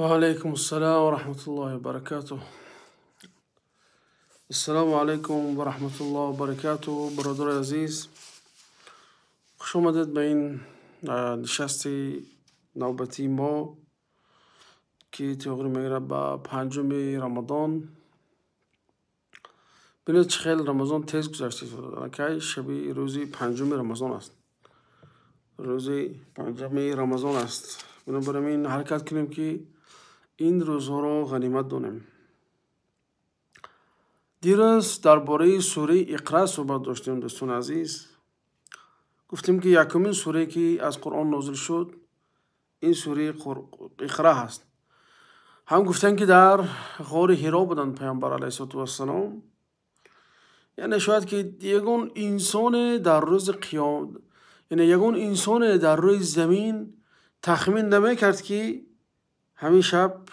Ва алайкум ассалом ва раҳматуллоҳи ва баракатуҳ. Ассалому алайкум ва раҳматуллоҳи ва баракатуҳ. Бародарони азиз, хуш омадед ба ин нишасти навбатии мо, ки тоғри мегирад ба 5 Рамазон. Бинед, чӣ хел Рамазон тез гузашта истода. Шаби рӯзи 5 Рамазон аст. Рӯзи 5 Рамазон аст. Бинобар ин ҳаракат кунем, ки ин рӯзҳоро ғанимат донем. Дирӯз дар бораи сураи Иқра суҳбат доштем, дӯстони азиз. Гуфтем, ки якумин сурае, ки аз Қуръон нозил шуд, ин сураи Иқра ҳаст. Ҳам гуфтем, ки дар ғори Ҳиро буданд Паёмбар алайҳиссалоту вассалом. Яъне шояд ки ягон инсоне дар рӯзи қиём, яъне ягон инсоне дар рӯи замин тахмин намекард, ки ҳамин шаб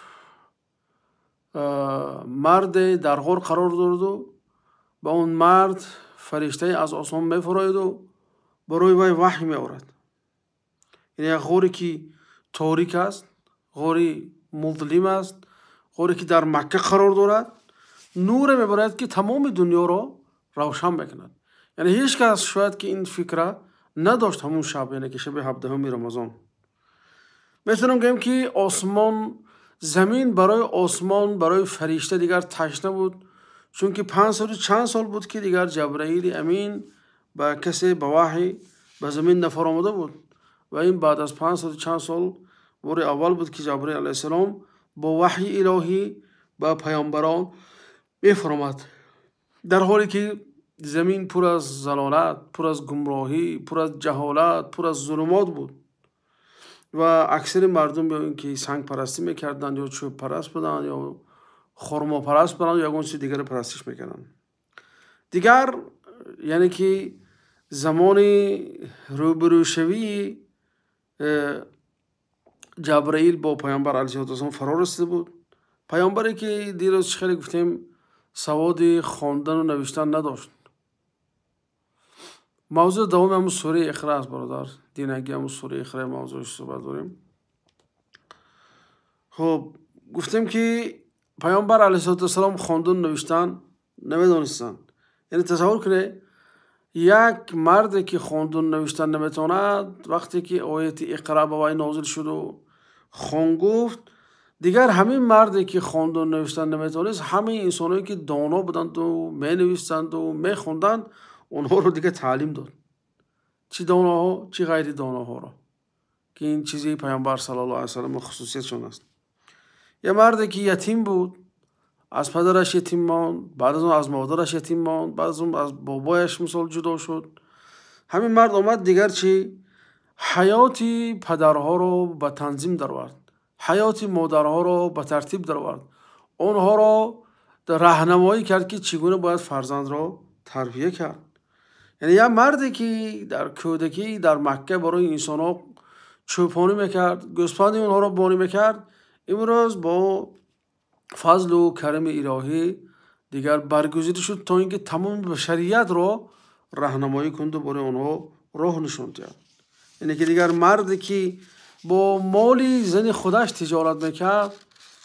марде дар ғор қарор дораду ба он мард фариштае аз осмон мефурояду барои вай ваҳй меорад. Яъне як ғоре, ки торик аст, ғори музлим аст, ғоре, ки дар Макка қарор дорад, нуре мебарад, ки тамоми дунёро равшан мекунад. Яъне ҳеҷ кас шояд ки ин фикра надошт ҳамун шаб, яъне ки шаби 17 Рамазон. Метавонам гӯем, ки осмон, замин барои осмон, барои фаришта дигар ташна буд, чунки 500 чанд сол буд, ки дигар Ҷабраили Амин ба касе ба ваҳй ба замин нафаромада буд. Ва ин баъд аз 500 чанд сол бори аввал буд, ки Ҷабраил алайҳиссалом бо ваҳйи илоҳӣ ба паёмбарон мефаромад, дар ҳоле ки замин пур аз залолат, пур аз гумроҳӣ, пур аз ҷаҳолат, пур аз зулумот буд ва аксари мардум ё ин ки сангпарастӣ мекарданд, ё чӯбпараст буданд, ё хурмопараст буданд, ё ягон чизи дигаре парастиш мекарданд. Дигар, яъне ки замони рӯбарӯшавии Ҷабраил бо Паёмбар алайҳиссалоту вассалом фаро расида буд. Паёмбаре, ки дирӯз чӣ хеле гуфтем, саводи хондану навиштан надошт. Мавзӯи давоми ҳамун сураи Иқра аст, бародар. Динаги ҳамун сураи Иқра мавзӯиш суҳбат дорем. Хуб, гуфтем, ки Паёмбар алайҳиссалоту вассалом хондану навиштан намедонистанд. Яъне тасаввур кунед, як марде, ки хондану навиштан наметавонад, вақте ки ояти Иқра ба вай нозил шуду хон гуфт, дигар ҳамин марде, ки хондану навиштан наметавонист, ҳамаи инсоное, ки доно буданду менавистанду мехонданд, онҳоро дигар таълим дод, чӣ доноҳо, чӣ ғайри доноҳоро, ки ин чизи Паёмбар саллаллоҳу алайҳи васаллам хусусиятшон аст. Як марде, ки ятим буд, аз падараш ятим монд, баъд аз он аз модараш ятим монд, баъд аз он аз бобояш мисол ҷудо шуд. Ҳамин мард омад, дигар чӣ, ҳаёти падарҳоро ба танзим даровард, ҳаёти модарҳоро ба тартиб даровард, онҳоро раҳнамоӣ кард, ки чӣ гуна бояд фарзандро тарбия кард. Яъне як марде, ки дар кӯдакӣ дар Макка барои инсонҳо чӯпонӣ мекард, гӯспанди онҳоро бонӣ мекард, имрӯз бо фазлу карами илоҳӣ дигар баргузида шуд, то ин ки тамоми башариятро раҳнамоӣ кунду барои онҳо роҳ нишон диҳад. Яъне ки дигар марде, ки бо моли зани худаш тиҷорат мекард,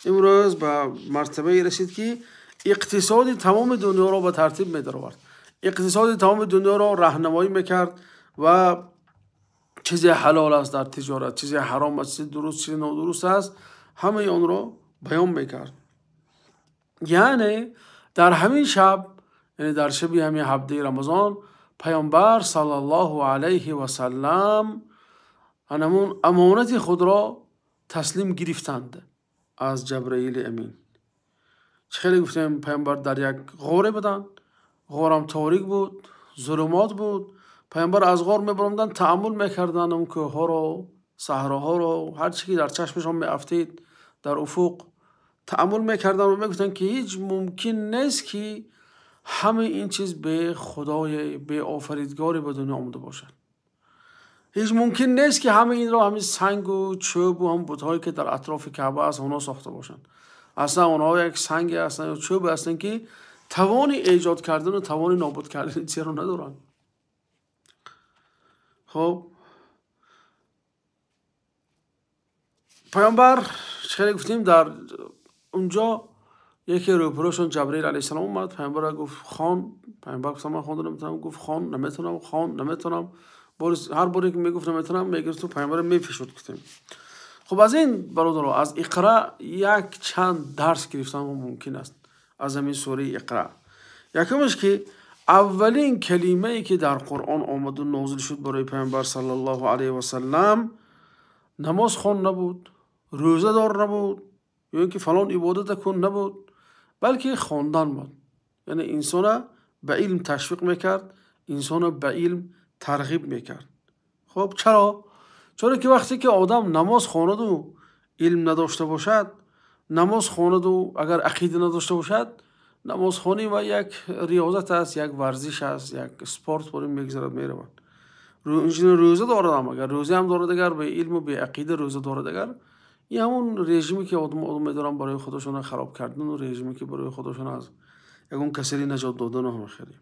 имрӯз ба мартабае расид, ки иқтисоди тамоми дунёро ба тартиб медаровард, иқтисоди тамоми дунёро раҳнамоӣ мекард ва чизе ҳалол аст дар тиҷорат, чизе ҳаром аст, чизе дуруст, чизе нодуруст аст, ҳамаи онро баён мекард. Яъне дар ҳамин шаб, яъне дар шаби ҳамин 17 Рамазон, Паёмбар саллаллоҳу алайҳи васаллам анамун амонати худро таслим гирифтанд аз Ҷабраили Амин. Чӣ хеле гуфтем, Паёмбар дар як ғоре буданд, ғорам торик буд, зулумот буд. Паёмбар аз ғор мебаромаданд, таъаммул мекарданд он кӯҳҳоро, саҳроҳоро, ҳар чӣ ки дар чашмашон меафтид дар уфуқ таъаммул мекарданд ва мегуфтанд, ки ҳеҷ мумкин нест, ки ҳамаи ин чиз бе худое, бе офаридгоре ба дунё омада бошад. Ҳеҷ мумкин нест, ки ҳамаи инро ҳамин сангу чӯбу ҳам бутҳое, ки дар атрофи Каъба аст, онҳо сохта бошанд. Аслан онҳо як санге ҳастанд ё чӯбе ҳастанд, ки тавони эҷод кардану тавони нобуд кардани чизеро надоранд. Хуб. Паёмбар хеле гуфтем дар унҷо яке рӯпӯшон Ҷабраил алайҳиссалом омад, паёмбарро гуфт хон, паёмбар гуфт ман хондан наметавонам, гуфт хон, наметавонам, хон, наметавонам. Ҳар боре ки мегуфт наметавонам, мегирифт паёмбарро мефишурд гуфтем. Хуб аз ин бародаро аз Иқра як чанд дарс гирифтан мумкин аст аз ҳамин сураи Иқра. Якумаш ки аввалин калимае ки дар Қуръон омаду нозил шуд барои паёмбар саллаллоҳу алайҳи васаллам намоз хон набуд, рӯзадор набуд, ё ин ки фалон ибодат кун набуд, балки хондан буд. Яъне инсонро ба илм ташвиқ мекард, инсонро ба илм тарғиб мекард. Хуб чаро? Чаро ки вақте ки одам намоз хонаду илм надошта бошад, намоз хонаду агар ақида надошта бошад, намозхонӣ ва як риёзат аст, як варзиш аст, як спорт барои мегузарад меравад. Инчунин рӯза дорад ҳам, агар рӯза ҳам дорад, агар бе илму бе ақида рӯза дорад, агар ин ҳамон режиме ки одам медоранд барои худашонро хароб кардан, режиме ки барои худашон аз ягон касалӣ наҷот додан ҳам хеле.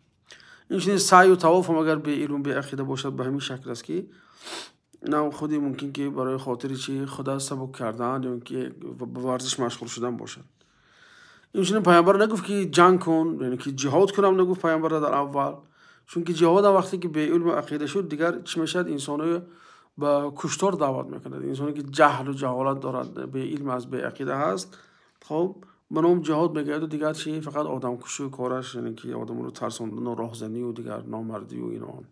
Инчунин саъю тавоф ҳам агар бе илму бе ақида бошад, ба ҳамин шакл аст ки на худи мумкин ки барои хотири чи худа сабук кардан ё ки ба варзиш машғул шудан бошад. Инчунин паёмбар нагуфт ки ҷанг кун, яъне ки ҷиҳод кунам нагуфт паёмбар дар аввал, чунки ҷиҳод ҳам вақте ки бе илму ақида шуд, дигар чӣ мешавад? Инсонро ба куштор даъват мекунад. Инсоне ки ҷаҳлу ҷаҳолат дорад, бе илм аст, бе ақида ҳаст, хоб ба ном ҷиҳод мегӯяду дигар чи? Фақат одамкушию кораш, яъне ки одамро тарсондану роҳзанию дигар номардию ино.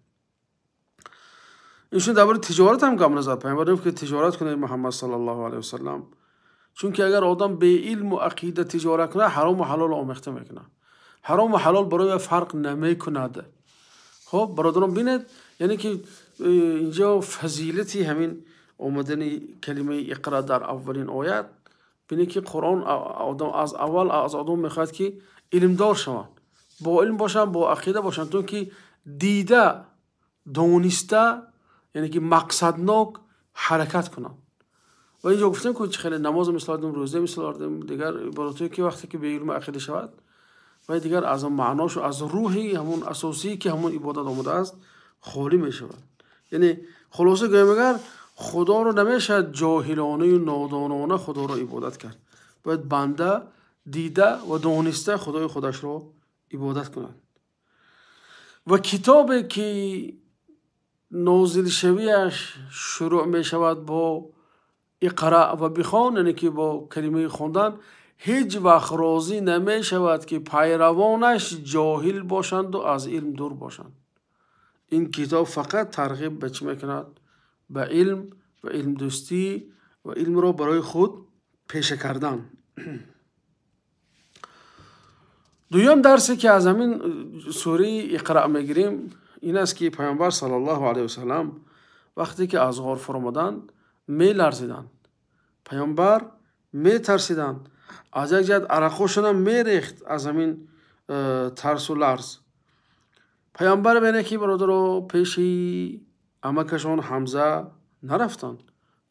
Инчунин дар бораи тиҷорат ҳам гап назад. Паёмбар гуфт ки тиҷорат кунед Муҳаммад саллаллоҳу алайҳи васаллам, чунки агар одам бе илму ақида тиҷорат кунад, ҳарому ҳалолро омехта мекунад. Ҳарому ҳалол барои ӯ фарқ намекунад. Хоб бародарон бинед, яъне ки инҷо фазилати ҳамин омадани калимаи Иқра дар аввалин оят, бинед ки Қуръон одам аз аввал аз одам мехоҳад ки илмдор шаванд, бо илм бошанд, бо ақида бошанд, то ки дида дониста, яъне ки мақсаднок ҳаракат кунанд. Ва инҷо гуфтем ки хеле намоз мисол додем, рӯза мисол додем, дигар ибодатҳое ки вақте ки бе илму ақида шавад, ва дигар аз маънош аз рӯҳи ҳамон асосие ки ҳамон ибодат омадааст холӣ мешавад. Яъне хулоса гӯям, агар худоро намешавад ҷоҳилонаю нодонона худоро ибодат кард, бояд банда дида ва дониста худои худашро ибодат кунад. Ва китобе ки нозилшавиаш шурӯъ мешавад бо Иқра ва бихон, яъне ки бо калимаи хондан, ҳеҷ вақт розӣ намешавад ки пайравонаш ҷоҳил бошанду аз илм дур бошанд. Ин китоб фақат тарғиб ба чӣ мекунад? Ба илм ва илмдӯстӣ ва илмро барои худ пеша кардан. Дуюм дарсе ки аз ҳамин сураи Иқра мегирем ин аст ки паёмбар саллаллоҳу алайҳи васаллам вақте ки аз ғор фуромаданд меларзиданд, паёмбар метарсиданд, аз як ҷиҳат арақошонам мерехт аз ҳамин тарсу ларз. Паёмбар бинед ки бародаро пеши амакашон Ҳамза нарафтанд.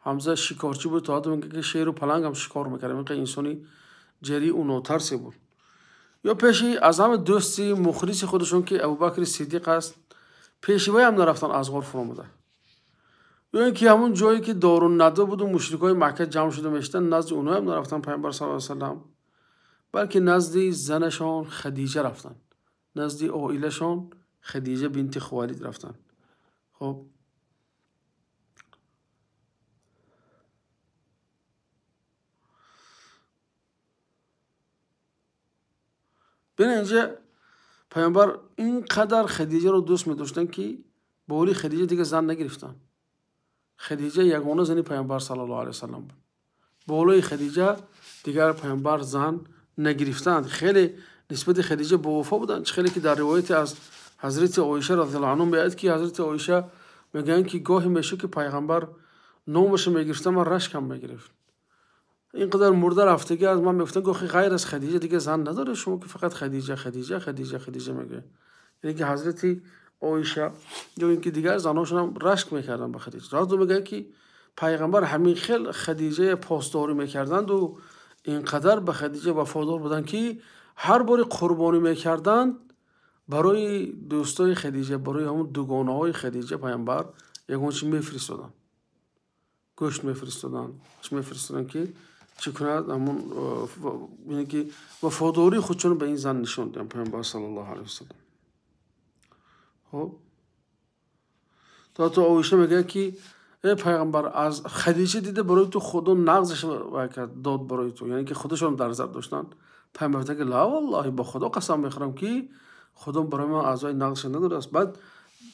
Ҳамза шикорчӣ буд, то ҳадде мегӯяд ки шеру паланг ҳам шикор мекард, инқадар инсони ҷариу нотарсе буд. Ё пеши аз ҳама дӯсти мухлиси худашон ки Абубакри Сиддиқ аст, пеши вай ҳам нарафтанд аз ғор фуромада. Ё ин ки ҳамон ҷое ки Доруннадва буду мушрикои Макка ҷамъ шуда мешуданд, назди онҳоям нарафтанд паёмбар саллаллоҳу алайҳи васаллам, балки назди занашон Хадиҷа рафтанд, назди оилашон Хадиҷа бинти Хувалид рафтанд. Хоб бинед инҷа паёмбар ин қадар Хадиҷаро дӯст медоштанд ки бори Хадиҷа дигар зан нагирифтанд. Хадиҷа ягона зани паёмбар саллаллоҳу алайҳи васаллам буд. Болои Хадиҷа дигар паёмбар зан нагирифтанд. Хеле нисбати Хадиҷа бовафо буданд. Хеле ки дар ривояте аз ҳазрати Оиша разияллоҳу анҳу меояд ки ҳазрати Оиша мегӯянд ки гоҳе мешуд ки пайғамбар номашро мегирифтам, ман рашкам мегирифт. Ин қадар мурда рафтагӣ аз ман мегуфтанд, гоҳе ғайр аз Хадиҷа дигар зан надоред шумо, ки фақат Хадиҷа, Хадиҷа, Хадиҷа, Хадиҷа мегӯяд. Яъне ки ҳазрати Оиша ё ин ки дигар заношон ҳам рашк мекарданд ба Хадиҷа. Разу мегӯяд ки пайғамбар ҳамин хел Хадиҷая посдорӣ мекарданду ин қадар ба Хадиҷа вафодор буданд ки ҳар бори қурбонӣ мекарданд барои дӯстои Хадиҷа, барои ҳамон дугонаҳои Хадиҷа пайғамбар ягон чи мефиристоданд. гӯшт мефиристоданд, чӣ мефиристоданд ки чӣ кунад, ҳамун яъне ки вафодории худшон ба ин зан нишон диҳанд Паёмбар саллаллоҳу алайҳи васаллам. Хуб, то Оиша мегӯяд ки эй Паёмбар, аз Хадича дида барои ту Худо нағзаш дод барои ту, яъне ки худашон дар назар доштанд. Паёмбар гуфт ки ла валлоҳи, ба Худо қасам мехӯрам ки Худо барои ман аъзои нағзаш надодааст. Баъд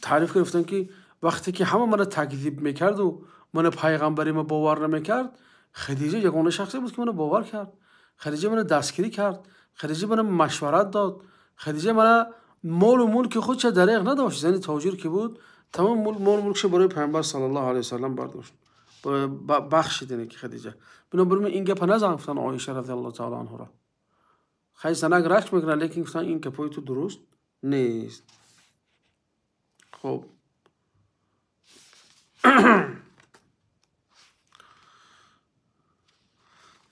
таъриф кард, гуфтанд ки вақте ки ҳама маро такзиб мекард ва ман пайғамбари ма бовар намекард, Хадича ягона шахсе буд ки маро бовар кард. Хадича маро дастгирӣ кард, Хадича маро машварат дод, Хадича маро молу мулки худша дареғ надошт. Зани тоҷир ки буд, тамом молу мулкша барои Паёмбар саллаллоҳу алайҳи васаллам бардошт, бахшид ки Хадича. Бинобар ин гапа назан гуфтанд Оиша разияллоҳу таъала анҳуро. Хай занак рашк мекунад, лекин гуфтанд ин гапҳои ту дуруст нест. Хуб,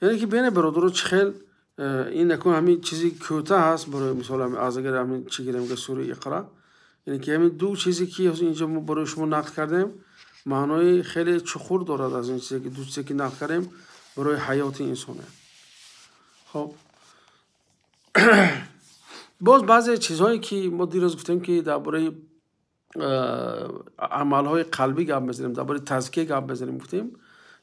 яъне ки бене бародаро, чӣ хел ин акун ҳамин чизи кӯтаҳ ҳаст. Барои мисол аз агар ҳамин чӣ гирем га сураи Иқра, яъне ки ҳамин ду чизе ки инҷо мо барои шумо нақл кардем, маънои хеле чуқур дорад аз ин чизе ки ду чизе ки нақл кардем барои ҳаёти инсоне. Хуб, боз баъзе чизҳое ки мо дирӯз гуфтем ки дар бораи амалҳои қалбӣ гап мезанем, дар бораи тазкия гап мезанем гуфтем,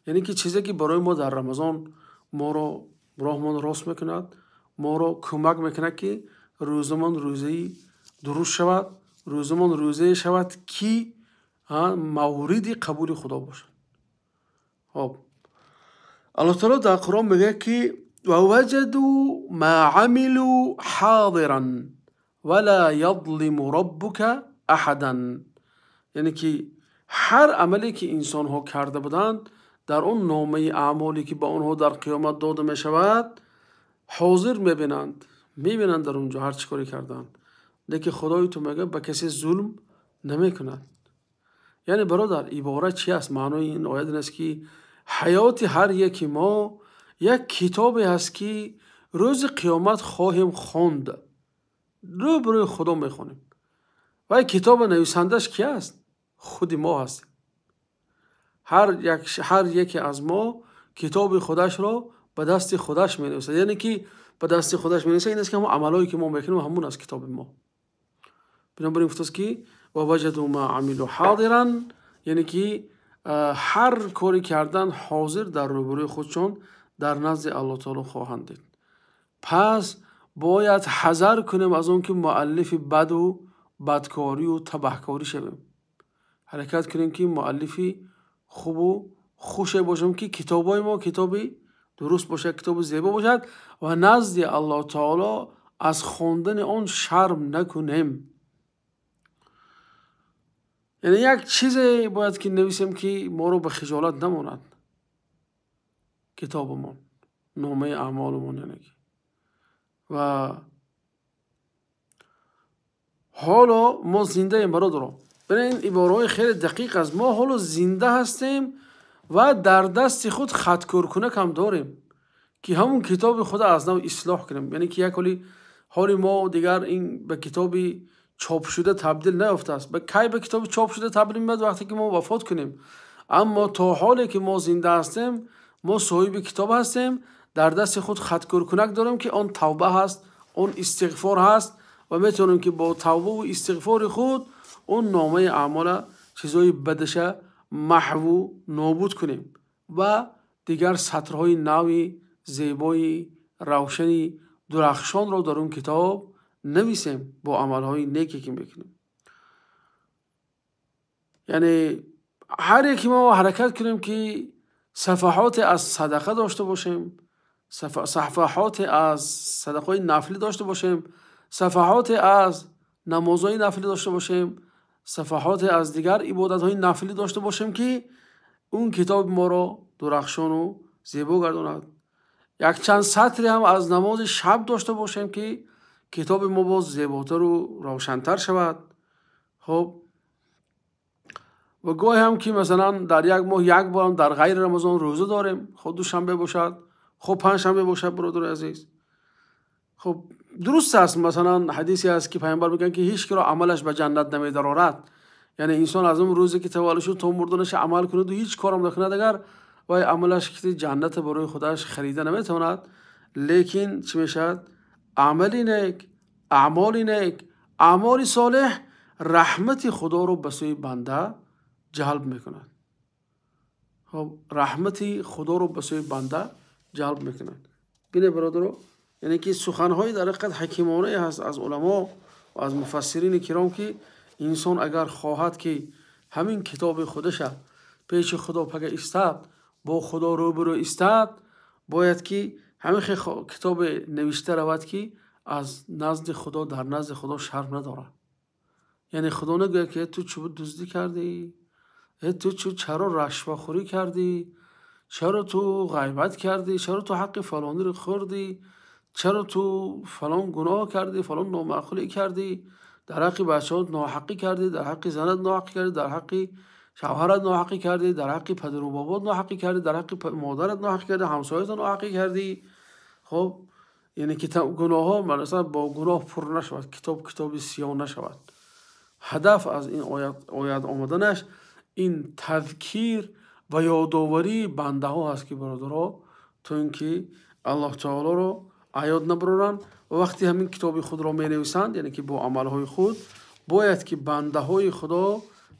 яъне ки чизе ки барои мо дар Рамазон моро роҳмон рост мекунад, моро кӯмак мекунад ки рӯзамон рӯзаи дуруст шавад, рӯзамон рӯзае шавад ки мавриди қабули Худо бошад. Хуб, Аллоҳ таъоло дар Қуръон мегӯяд ки ваваҷаду ма амилу ҳозиран вала язлиму роббука аҳадан, яъне ки ҳар амале ки инсонҳо карда буданд дар он номаи аъмоле ки ба онҳо дар қиёмат дода мешавад ҳозир мебинанд, мебинанд дар он ҷо ҳар чӣ коре карданд. Лекин Худои ту мегӯяд ба касе зулм намекунад. Яъне бародар, ибора чи аст? Маънои ин оят ин аст ки ҳаёти ҳар яки мо як китобе ҳаст ки рӯзи қиёмат хоҳем хонд, рӯ ба рӯи Худо мехонем. Ва китоби нависандааш ки аст? Худи мо ҳастем. Ҳар яке аз мо китоби худашро ба дасти худаш менависад. Яъне ки ба дасти худаш менависад ин аст ки ҳамон амалҳое ки мо мекунем ҳамон аст китоби мо. Бинобар ин гуфтааст ки ваваҷаду ма амилу ҳозиран, яъне ки ҳар коре кардан ҳозир дар рӯбарӯи худшон дар назди Аллоҳ таъоло хоҳанд дид. Пас бояд ҳазар кунем аз он ки муаллифи баду бадкорию табаҳкорӣ шавем. Ҳаракат кунем ки муаллифи хубу хуше бошем ки китобҳои мо китоби дуруст бошад, китоби зебо бошад ва назди Аллоҳ таъоло аз хондани он шарм накунем. Яъне як чизе бояд ки нависем ки моро ба хиҷолат намонад китобамон, номаи аъмолумон, яъне ки. Ва ҳоло мо зиндаем бародаро. Бинед, ин ибораҳои хеле дақиқ аст. Мо ҳоло зинда ҳастем ва дар дасти худ хаткоркунак ҳам дорем ки ҳамон китоби худро аз нав ислоҳ кунем. Яъне ки як ҳоли мо дигар ин ба китоби чопшуда табдил наёфтааст. Кай ба китоби чопшуда табдил меёбад? Вақте ки мо вафот кунем. Аммо то ҳоле ки мо зинда ҳастем, мо соҳиби китоб ҳастем, дар дасти худ хаткоркунак дорем ки он тавба ҳаст, он истиғфор ҳаст ва метавонем ки бо тавбаву истиғфори худ он номаи аъмола, чизҳои бадаша маҳву нобуд кунем ва дигар сатрҳои нави зебои равшани дурахшонро дар он китоб нависем бо амалҳои неке ки мекунем. Яъне ҳар яке мо ҳаракат кунем ки сафаҳоте аз садақа дошта бошем, сафаҳоте аз садақаҳои нафлӣ дошта бошем, сафаҳоте аз намозҳои нафлӣ дошта бошем, сафаҳоте аз дигар ибодатҳои нафлӣ дошта бошем ки он китоби моро дурахшону зебо гардонад. Якчанд сатре ҳам аз намози шаб дошта бошем ки китоби мо боз зеботару равшантар шавад. Хуб, ва гоҳе ҳам ки масалан дар як моҳ як борам дар ғайри Рамазон рӯза дорем, хуб душанбе бошад, хуб панҷшанбе бошад, бародари азиз. Хуб, дуруст аст, масалан ҳадисе аст ки Паёмбар мегӯянд ки ҳеҷ киро амалаш ба ҷаннат намедарорад. Яъне инсон аз он рӯзе ки таваллуд шуд то мурданаш амал кунад ва ҳеҷ корам накунад, агар Вай амалаш ки ҷаннат барои худаш харида наметавонад, лекин чӣ мешавад? Амали нек, аъмоли нек, аъмоли солеҳ раҳмати Худоро ба сӯи банда ҷалб мекунад. Хоб, раҳмати Худоро ба сӯи банда ҷалб мекунад. Бинед бародаро, яъне ки суханҳои дар ҳақиқат ҳакимонае ҳаст аз уламо ва аз муфассирини киром, ки инсон агар хоҳад ки ҳамин китоби худаша пеши Худо пага истад, бо Худо рӯбарӯ истад, бояд ки ҳамин китобе навишта равад, ки аз назди Худо, дар назди Худо шарм надорад. Яъне Худо нагӯяд ки ту чӣ дуздӣ кардӣ, ту чаро рашвахӯрӣ кардӣ, чаро ту ғайбат кардӣ, чаро ту ҳаққи фалониро хӯрдӣ, чаро ту фалон гуноҳ кардӣ, фалон номаъқулӣ кардӣ, дар ҳаққи бачаҳот ноҳаққӣ кардӣ, дар ҳаққи занат ноҳаққӣ кардӣ, дар ҳаққи шавҳарат ноҳаққӣ кардӣ, дар ҳаққи падару бобот ноҳаққӣ кардӣ, дар ҳаққи модарат ноҳаққӣ кардӣ, ҳамсоятро ноҳаққӣ кардӣ. Хоб, яъне китоб гуноҳҳо масалан бо гуноҳ пур нашавад, китоб китоби сиёҳ нашавад. Ҳадаф аз ин оят омаданаш ин тазкир ва ёдоварии бандаҳо ҳаст, ки бародаро, то ин ки Аллоҳ таолоро аёд набароранд ва вақти ҳамин китоби худро менависанд, яъне ки бо амалҳои худ бояд ки бандаҳои Худо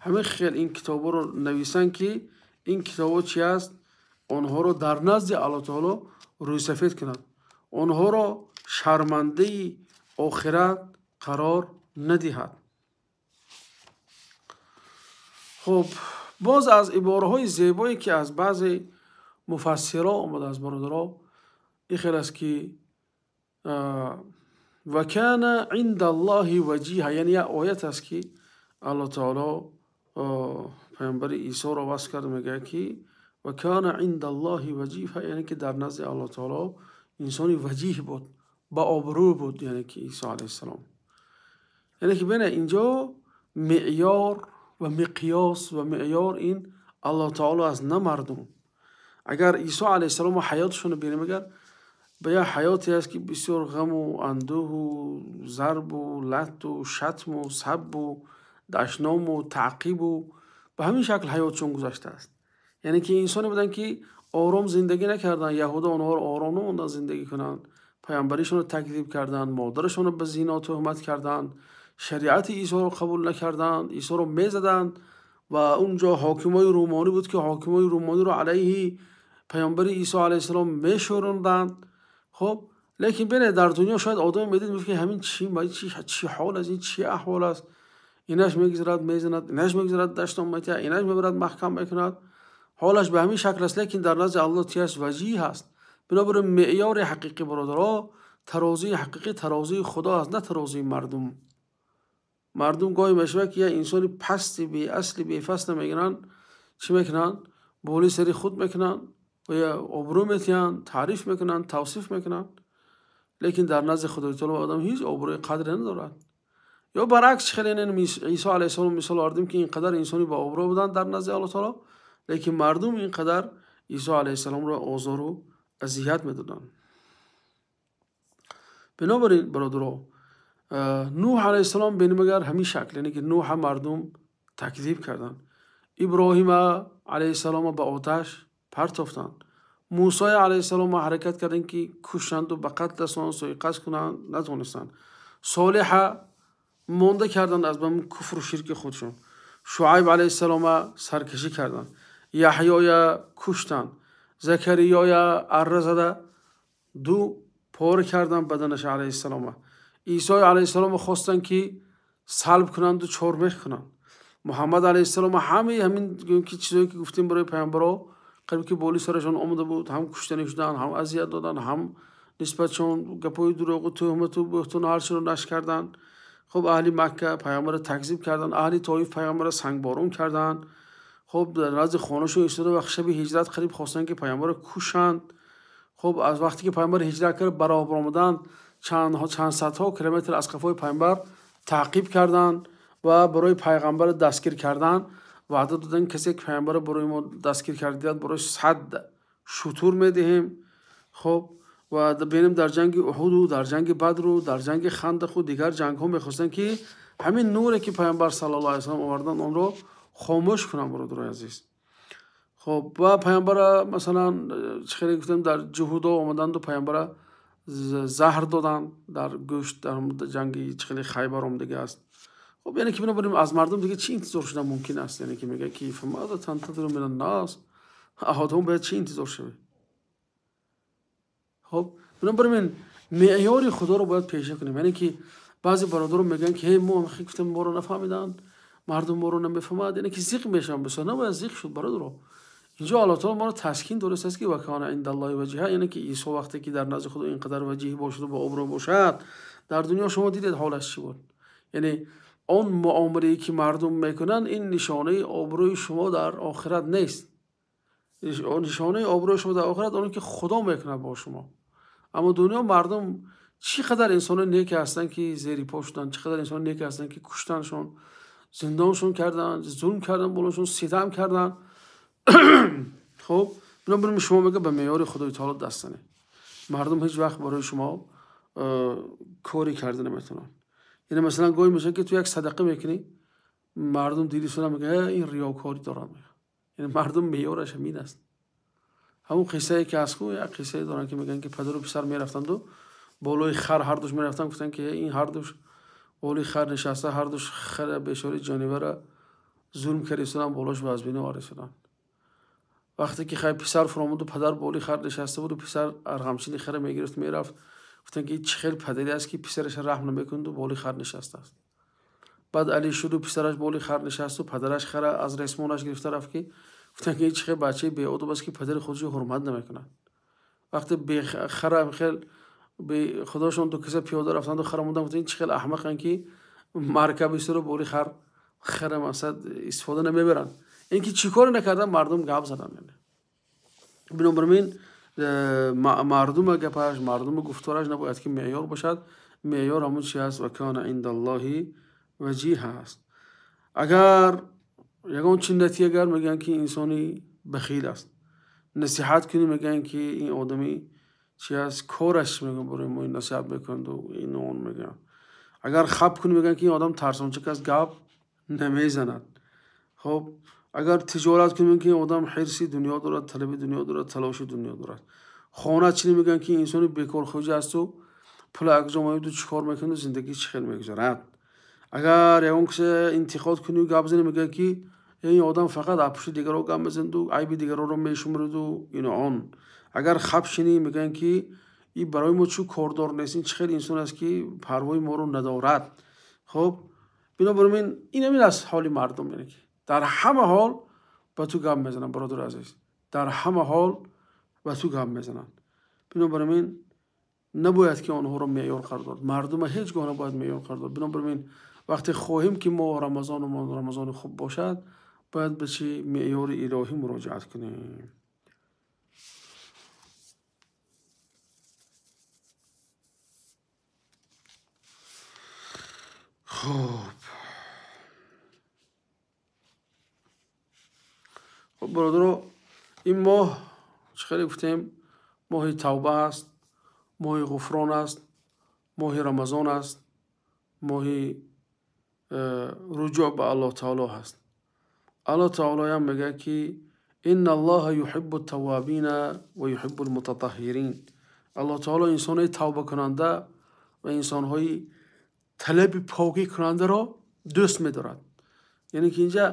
ҳамин хел ин китобро нависанд, ки ин китобҳо чи аст, онҳоро дар назди Аллоҳ таоло рӯйсафед кунад, онҳоро шармандаи охират қарор надиҳад. Хуб, боз аз ибораҳои зебое ки аз баъзе муфассиро омадааст бародаро, ин хел аст ки ва кана инда Аллоҳи ваҷиҳа, яъне як оят аст ки Аллоҳ таоло паёмбари Исоро васф кард, мегӯяд ки ва кана инда Аллоҳи ваҷиҳа, яъне ки дар назди Аллоҳ таоло инсони ваҷиҳ буд, ба обрӯ буд, яъне ки Исо алайҳиссалом. Яъне ки бинед, инҷо меъёр ва миқёс ва меъёр ин Аллоҳ таоло аст, на мардум. Агар Исо алайҳиссалом ҳаёташонро бинем, агар ба як ҳаёте аст ки бисёр ғаму андӯҳу зарбу латту шатму саббу дашному таъқибу ба ҳамин шакл ҳаётшон гузаштааст. Яъне ки инсоне буданд ки ором зиндагӣ накарданд, яҳуда онҳоро ором намонданд зиндагӣ кунанд, паёмбаришонро такзиб карданд, модарашонро ба зино туҳмат карданд, шариати Исоро қабул накарданд, Исоро мезаданд ва унҷо ҳокимои румонӣ буд ки ҳокимои румониро алайҳи паёмбари Исо алайҳиссалом мешӯронданд. Хоб, лекин бинед, дар дунё шояд одаме медид, мегуфт ки ҳамин чӣ ҳол аст, ин чӣ аҳвол аст, инаш мегузарад мезанад, инаш мегузарад даштон метиҳад, инаш мебарад маҳкам мекунад, ҳолаш ба ҳамин шакл аст, лекин дар назди Аллоҳ чӣ аст? Ваҷиҳ аст. Бинобар ин меъёри ҳақиқӣ бародаро, тарозии ҳақиқӣ тарозии Худо аст, на тарозии мардум. Мардум гоҳе мешавад ки як инсони пасти беасли бефасла мегиранд, чӣ мекунанд? Боли сари худ мекунанд ва я обрӯ метиҳанд, таъриф мекунанд, тавсиф мекунанд, лекин дар назди Худои таоло одам ҳеҷ обрӯи қадре надорад. Ё баръакс, хеле Исо алайҳиссалом мисол овардем ки ин қадар инсони ба обрӯ буданд дар назди Аллоҳ таоло, лекин мардум ин қадар Исо алайҳиссаломро озору азият медоданд. Бинобар ин бародаро, Нӯҳ алайҳиссалом бинем агар ҳамин шакл, яъне ки Нӯҳа мардум такзиб карданд, Иброҳима алайҳиссалома ба оташ партофтанд, Мусои алайҳиссалома ҳаракат карданд ки кушанду ба қатл расонанд, суиқасд кунанд, натавонистанд. Солиҳа монда карданд аз ба куфру ширки худшон, Шуайб алайҳиссалома саркашӣ карданд, Яҳёя куштанд, Закариёя арра зада ду пора карданд баданаша алайҳиссалома, Исои алайҳиссалома хостанд ки салб кунанду чормех кунанд, Муҳаммад алайҳиссалома ҳамаи ҳамин ки чизое ки гуфтем барои паёмбаро қариб ки боли сарашон омада буд, ҳам куштанӣ шуданд, ҳам азият доданд, ҳам нисбатшон гапҳои дурӯғу туҳмату бӯҳтону ҳар чиро нашр карданд. Хоб, аҳли Макка паёмбарро такзиб карданд, аҳли Тоиф паёмбарро сангборон карданд. Хоб, дар назди хонашон истода вақт шаби ҳиҷрат қариб хостанд ки паёмбарро кушанд. Хоб, аз вақте ки паёмбар ҳиҷрат кард баробар омаданд, чанд садҳо километр аз қафои паёмбар таъқиб карданд ва барои пайғамбарро дастгир кардан ваъда доданд, касе ки паёмбарро барои мо дастгир кардият барои 100 шутур медиҳем. Хоб, ва бинем дар ҷанги Уҳуду, дар ҷанги Бадру, дар ҷанги Хандақу дигар ҷангҳо мехостанд ки ҳамин нуре ки паёмбар саллаллоҳу алайҳи васаллам оварданд онро хомӯш кунанд, бародарони азиз. Хуб ва паёмбара масалан чӣ хеле гуфтем дар ҷуҳудо омаданд ва паёмбара заҳр доданд дар гӯшт дар ҷанги чӣ хеле Хайбар омадагӣ аст. Хуб яъне ки бинобар ин аз мардум дига чӣ интизор шудан мумкин аст? Яъне ки мегӯяд ки фамаза тантазиру минан нас, одам бояд чӣ интизор шавад? Хуб бинобар ин меъёри худоро бояд пеша кунем. Яъне ки баъзе бародарон мегӯянд ки ҳей мо гуфтем моро нафаҳмиданд, мардум моро намефаҳмад, яъне ки зиқ мешаванд. Бисёр набояд зиқ шуд бародаро. Инҷо Аллоҳ таоло моро таскин додааст ки вакана индаллоҳи ваҷиҳа, яъне ки Исо вақте ки дар назди Худо инқадар ваҷиҳ бошад ва бо обрӯ бошад, дар дунё шумо дидед ҳолаш чӣ буд. Яъне он муомилае ки мардум мекунанд ин нишонаи обрӯи шумо дар охират нест. Нишонаи обрӯи шумо дар охират он ки Худо мекунад бо шумо. Аммо дунё мардум чӣ қадар инсонои неке ҳастанд ки зери по шуданд, чӣ қадар инсонои неке ҳастанд ки куштаншон, зиндоншон карданд, зулм карданд болошон, ситам карданд. Хуб бинобар ин шумо мегӯяд ба меъёри Худои таоло даст занед. Мардум ҳеҷ вақт барои шумо корӣ карда наметавонанд. Яъне масалан гоҳе мешавад ки ту як садақа мекунӣ, мардум диди суда мегӯяд ин риёкорӣ дорад. Яъне мардум меъёраш ҳамин аст. Ҳамон қиссае ки аст ку, як қиссае доранд ки мегӯянд ки падару писар мерафтанду болои хар ҳардуш мерафтанд, гуфтанд ки ин ҳардуш болои хар нишаста, ҳардуш хара бешори ҷонивара зулм кардистоданд, болош вазбино орисоданд. Вақте ки хай писар фуромаду падар болои хар нишаста буду писар арғамчини хара мегирифт мерафт, гуфтанд ки чӣ хел падаре аст ки писараша раҳм намекунаду болои хар нишастааст. Баъд Али шуду писараш болои хар нишасту падараш хара аз ресмонаш гирифта рафт ки гуфтанд ки чӣ хел бачаи беодоб аст ки падари худашро ҳурмат намекунад. Вақте хара хел худошон ду киса пиёда рафтанду хара мондан, гуфтанд чӣ хел аҳмақанд ки маркаби суро болои хар хара масад истифода намебаранд. Ин ки чӣ коре накардан мардум гап заданд. Бинобар ин мардума гапаш, мардума гуфтораш набояд ки меъёр бошад. Меъёр ҳамон чи аст? Ва кана индаллоҳи ваҷиҳа аст. Агар ягон чи натия агар мегӯянд ки инсони бахил аст, насиҳат кунӣ мегӯянд ки ин одами чи аст, кораш мегӯянд барои мо насиҳат мекунанду ин он мегӯянд. Агар хаб кунӣ мегӯянд ки ин одам тарсончак аст, гап намезанад. Хоб агар тиҷорат кунӣ мегӯянд ки ин одам ҳирси дунё дорад, талаби дунё дорад, талоши дунё дорад. Хона чинӣ мегӯянд ки инсони бекорхӯҷа асту пул акҷо меояду чӣ кор мекунаду зиндагӣ чӣ хел мегузарад. Агар ягон кисе интиқод кунӣ гап занӣ мегӯянд ки ин одам фақат аз пушти дигарро гап мезанаду айби дигарро мешумораду ину он. Агар хаб шинӣ мегӯянд ки ин барои мо чӣ кордор нест, ин чӣ хел инсон аст ки парвои моро надорад. Хоб бинобар ин ин ҳамин аст ҳоли мардум. Яъне ки дар ҳама ҳол ба ту гап мезананд бародари азиз, дар ҳама ҳол ба ту гап мезананд. Бинобар ин набояд ки онҳоро меъёр қарор дод. Мардума ҳеҷ гоҳ набояд меъёр қарор дод. Бинобар ин вақте хоҳем ки мо рамазонумон рамазони хуб бошад, бояд ба чӣ меъёри илоҳӣ муроҷиат кунем. Хуб бародаро, ин моҳ чӣ хеле гуфтем, моҳи тавба аст, моҳи ғуфрон аст, моҳи рамазон аст, моҳи руҷӯъ ба Аллоҳ таоло ҳаст. Аллоҳ таолоям мегӯяд ки инна аллоҳа юҳиббу ттаввабина ва юҳиббу лмутатаҳҳирин. Аллоҳ таоло инсонҳои тавбакунанда ва инсонҳои талаби покӣ кунандаро дӯст медорад. Яъне ки инҷа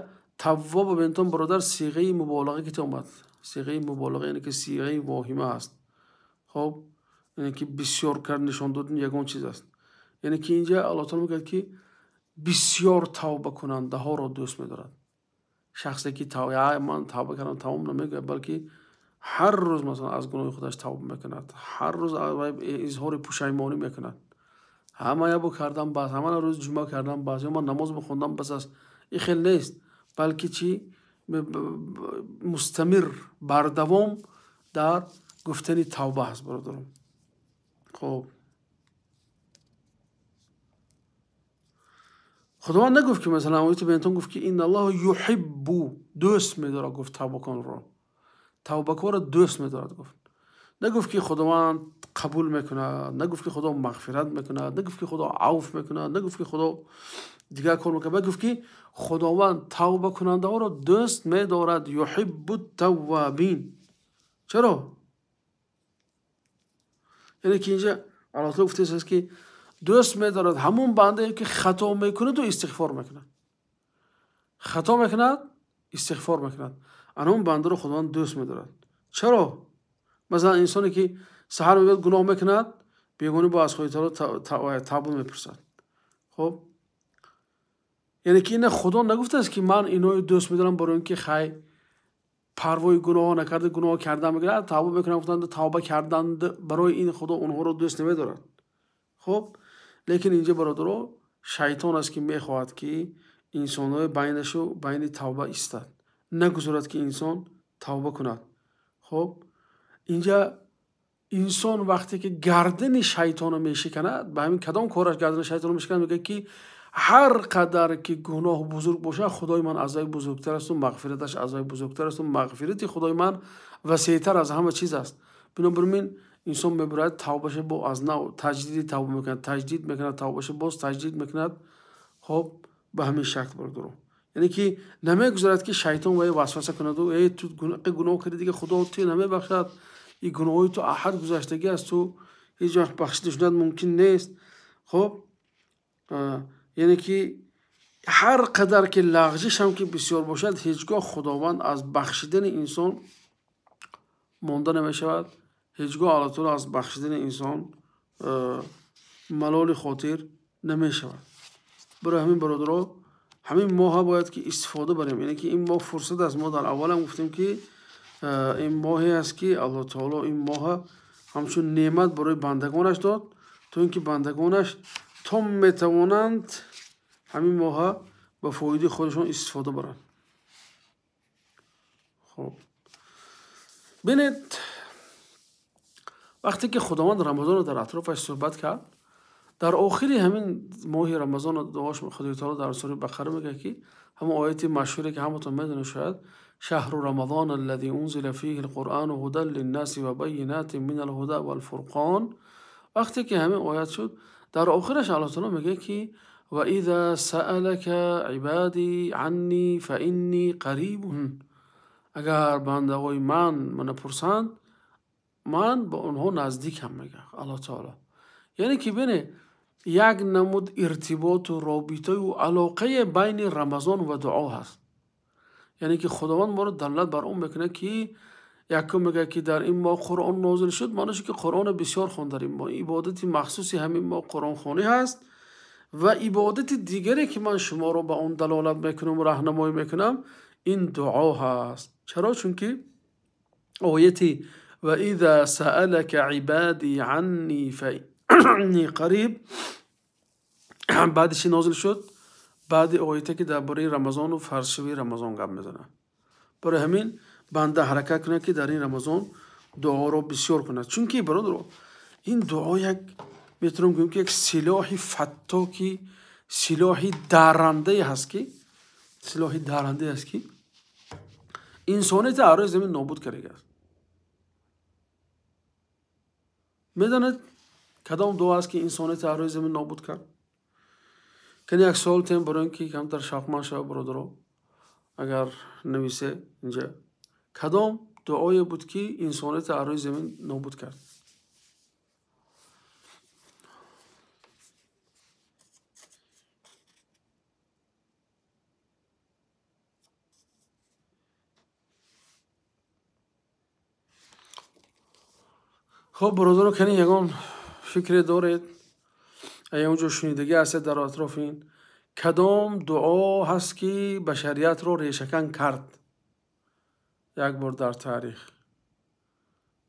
таввоб бинтон бародар сиғаи муболиға ки омад, сиғаи муболиға яъне ки сиғаи воҳима аст. Хоб яъне ки бисёр кард нишон додани ягон чиз аст. Яъне ки инҷа Аллоҳ таоло мегӯяд ки бисёр тавбакунандаҳоро дӯст медорад. Шахсе ки ман тавба кардам тамом намегӯяд, балки ҳар рӯз масалан аз гуноҳи худаш тавба мекунад, ҳар рӯз изҳори пушаймонӣ мекунад. Ҳама ябо кардам бас, ҳама рӯз ҷумъа кардам бас, ё ман намоз бихондам бас аст. Ин хел нест, балки чӣ мустамир бардавом дар гуфтани тавба аст бародарон. Хоб Худованд нагуфт ки масалан ояти бентон гуфт ки инна аллоҳа юҳиббу, дӯст медорад гуфт тавбаконро, тавбакорро дӯст медорад гуфт. Нагуфт ки Худованд қабул мекунад, нагуфт ки Худо мағфират мекунад, нагуфт ки Худо авф мекунад, нагуфт ки Худо дигар кор мекунад, балки гуфт ки Худованд тавбакунандаҳоро дӯст медорад. Юҳиббут таввабин. Чаро? Яъне ки инҷа Аллоҳ таъоло гуфтааст ки дӯст медорад ҳамон бандае ки хато мекунад ва истиғфор мекунад. Хато мекунад, истиғфор мекунад. Ана он бандаро Худованд дӯст медорад. Чаро? Масалан инсоне ки саҳар мебиёд гуноҳ мекунад, бегуноҳ бо аз Худои таъоло тавба мепурсад. Хоб, яъне ки ина Худо нагуфтааст ки ман иноро дӯст медорам барои ин ки хай парвои гуноҳ накарда гуноҳ карда мегирад, тавба мекунам, гуфтанд тавба карданд, барои ин Худо онҳоро дӯст намедорад. Хоб, лекин инҷа бародаро шайтон аст ки мехоҳад ки инсонҳои байнашу байни тавба истад, нагузорад ки инсон тавба кунад. Хоб, инҷа инсон вақте ки гардани шайтонро мешиканад, ба ҳамин кадом кораш гардани шайтонро мешиканад, мегӯяд ки ҳар қадар ки гуноҳ бузург бошад, Худои ман аз вай бузургтар аст ва мағфираташ аз вай бузургтар аст ва мағфирати Худои ман васеътар аз ҳама чиз аст. Бинобар ин инсон мебарояд тавбаша бо аз нав таҷдиди тавба мекунад, таҷдид мекунад, тавбаша боз таҷдид мекунад. Хоб, ба ҳамин шакл бародаро, яъне ки намегузарад ки шайтон вай васваса кунад ва эй ту гуноҳ кардӣ, дига Худо ту намебахшад, ин гуноҳҳои ту аҳад гузаштагӣ аст, ту ҳеҷ вақт бахшида шудан мумкин нест. Хоб, яъне ки ҳар қадар ки лағжиш ҳам ки бисёр бошад, ҳеҷ гоҳ Худованд аз бахшидани инсон монда намешавад, ҳеҷ гоҳ Аллоҳ таъоло аз бахшидани инсон малоли хотир намешавад. Барои ҳамин бародаро ҳамин моҳа бояд ки истифода барем. Яъне ки ин моҳ фурсат аст. Мо дар аввалам гуфтем ки ин моҳе аст ки Аллоҳ таъоло ин моҳа ҳамчун неъмат барои бандагонаш дод, то ин ки бандагонаш то метавонанд ҳамин моҳа ба фоидаи худашон истифода баранд. Хоб, бинед, вақте ки Худованд Рамазонро дар атрофаш суҳбат кард, дар охири ҳамин моҳи Рамазон дуош Худои таъоло дар сураи Бақара мегӯяд ки ҳамон ояти машҳуре ки ҳаматон медонед шояд, шаҳру рамазон аллази унзила фиҳи алқуръону ҳудан линнаси ва байинатин минал ҳуда валфурқон. Вақте ки ҳамин оят шуд, дар охираш Аллоҳ таъоло мегӯяд ки ва иза саалака ибади анни фаинни қарибун. Агар бандаҳои ман мана пурсанд, ман ба онҳо наздикам, мегӯяд Аллоҳ таъоло. Яъне ки бинед, як намуд иртиботу робитаю алоқае байни Рамазон ва дуо ҳаст. Яъне ки Худованд моро далолат бар он мекунад ки якум мегӯяд ки дар ин моҳ Қуръон нозил шуд, маънош ки Қуръонро бисёр хон дар ин моҳ, ибодати махсуси ҳамин моҳ Қуръонхонӣ ҳаст ва ибодати дигаре ки ман шуморо ба он далолат мекунам, раҳнамоӣ мекунам, ин дуо ҳаст. Чаро? Чунки ояти ва иза саалака ибади анни фаинни қариб баъди чӣ нозил шуд? Баъди ояте ки дар бораи Рамазону фарзшавии Рамазон гап мезанад. Барои ҳамин банда ҳаракат кунад ки дар ин Рамазон дуоро бисёр кунад. Чунки бародаро, ин дуо як метавонам гӯям ки як силоҳи фаттоки, силоҳи дарандае ҳаст ки, силоҳи дарандае ҳаст ки инсоният аз рӯи замин нобуд кардагиаст. Медонед кадом дуо аст ки инсоният аз рӯи замин нобуд кард? Кани як суол тем барои ин ки камтар шавқманд шавад бародаро, агар нависе инҷа кадом дуое буд ки инсоният аз рӯи замин нобуд кард? Хоб бародаро, кани ягон фикре доред? Ягон ҷо шунидагӣ ҳастед дар атрофи ин? Кадом дуо ҳаст ки башариятро решакан кард як бор дар таърих?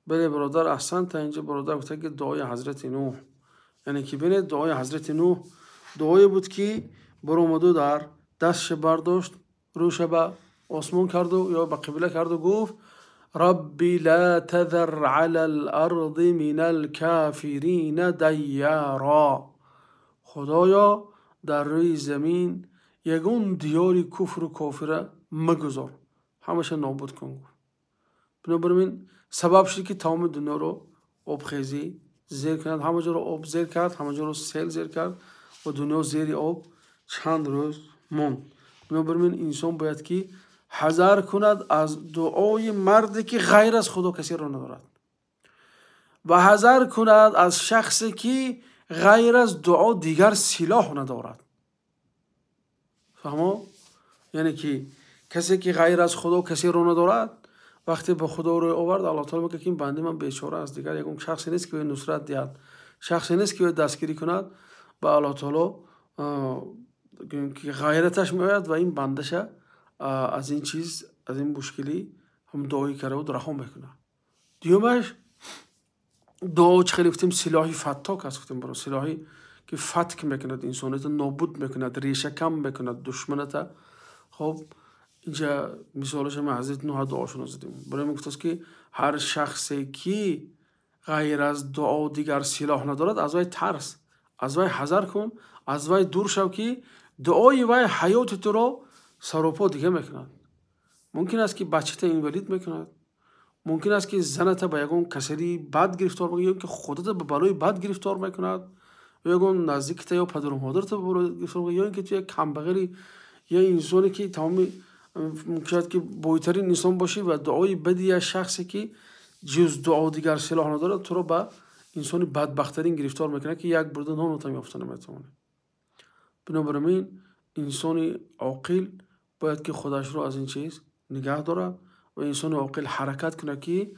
Бале бародар, аҳсан, та инҷа бародар гуфта ки дуои ҳазрати Нӯҳ. Яъне ки бинед, дуои ҳазрати Нӯҳ дуое буд ки баромаду дар дастша бардошт, рӯша ба осмон карду ё ба қибла карду гуфт рабби ла тазар ала л-арди минал кафирина дайяра. Худоё, дар рӯи замин ягон диёри куфру кофира магузор, ҳамаша нобуд кун. Бинобар ин Сабаб шуд ки тамоми дунёро обхезӣ зер кунад, ҳама ҷоро об зер кард, ҳама ҷоро сел зер кард ва дунё зери об чанд рӯз монд. Бинобар ин инсон бояд ки ҳазар кунад аз дуои марде ки ғайр аз Худо касеро надорад ва ҳазар кунад аз шахсе ки ғайр аз дуо дигар силоҳ надорад. Фаҳмо? Яъне ки касе ки ғайр аз Худо касеро надорад, вақте ба Худо рӯй овард, Аллоҳ таоло мегӯяд ки ин бандаи ман бечора аст, дигар ягон шахсе нест ки ӯ нусрат диҳад, шахсе нест ки ӯ дастгирӣ кунад. Ба Аллоҳ таоло ки ғайраташ меояд ва ин бандаша аз ин чиз, аз ин мушкилӣ ҳам дуои карда буд раҳо мекунад. Дуюмаш дуо чӣ хеле гуфтем силоҳи фатток аст, гуфтем баро силоҳе ки фатк мекунад, инсониятро нобуд мекунад, решакам мекунад душманата. Хоб инҷа мисолаш ҳам ҳазрати Нуҳ дуошонро задем. Барои мо гуфтааст ки ҳар шахсе ки ғайр аз дуо дигар силоҳ надорад, аз вай тарс, аз вай ҳазар кун, аз вай дур шав ки дуои вай ҳаёти туро саропо дига мекунад. Мумкин аст ки бачата инвалид мекунад, мумкин аст ки заната ба ягон касалии бад гирифтор мекунад, ё ки худата ба балои бад гирифтор мекунад, ё ягон наздиката ё падару модарата ба балои гирифтор мекунад, ё ин ки ту як камбағали, ё инсоне ки тамоми шояд ки бойтарин инсон бошӣ ва дуои бади як шахсе ки ҷуз дуо дигар силоҳ надорад туро ба инсони бадбахттарин гирифтор мекунад ки як бурда нонатам ёфта наметавонӣ. Бинобар ин инсони оқил бояд ки худашро аз ин чиз нигаҳ дорад ва инсони оқил ҳаракат кунад ки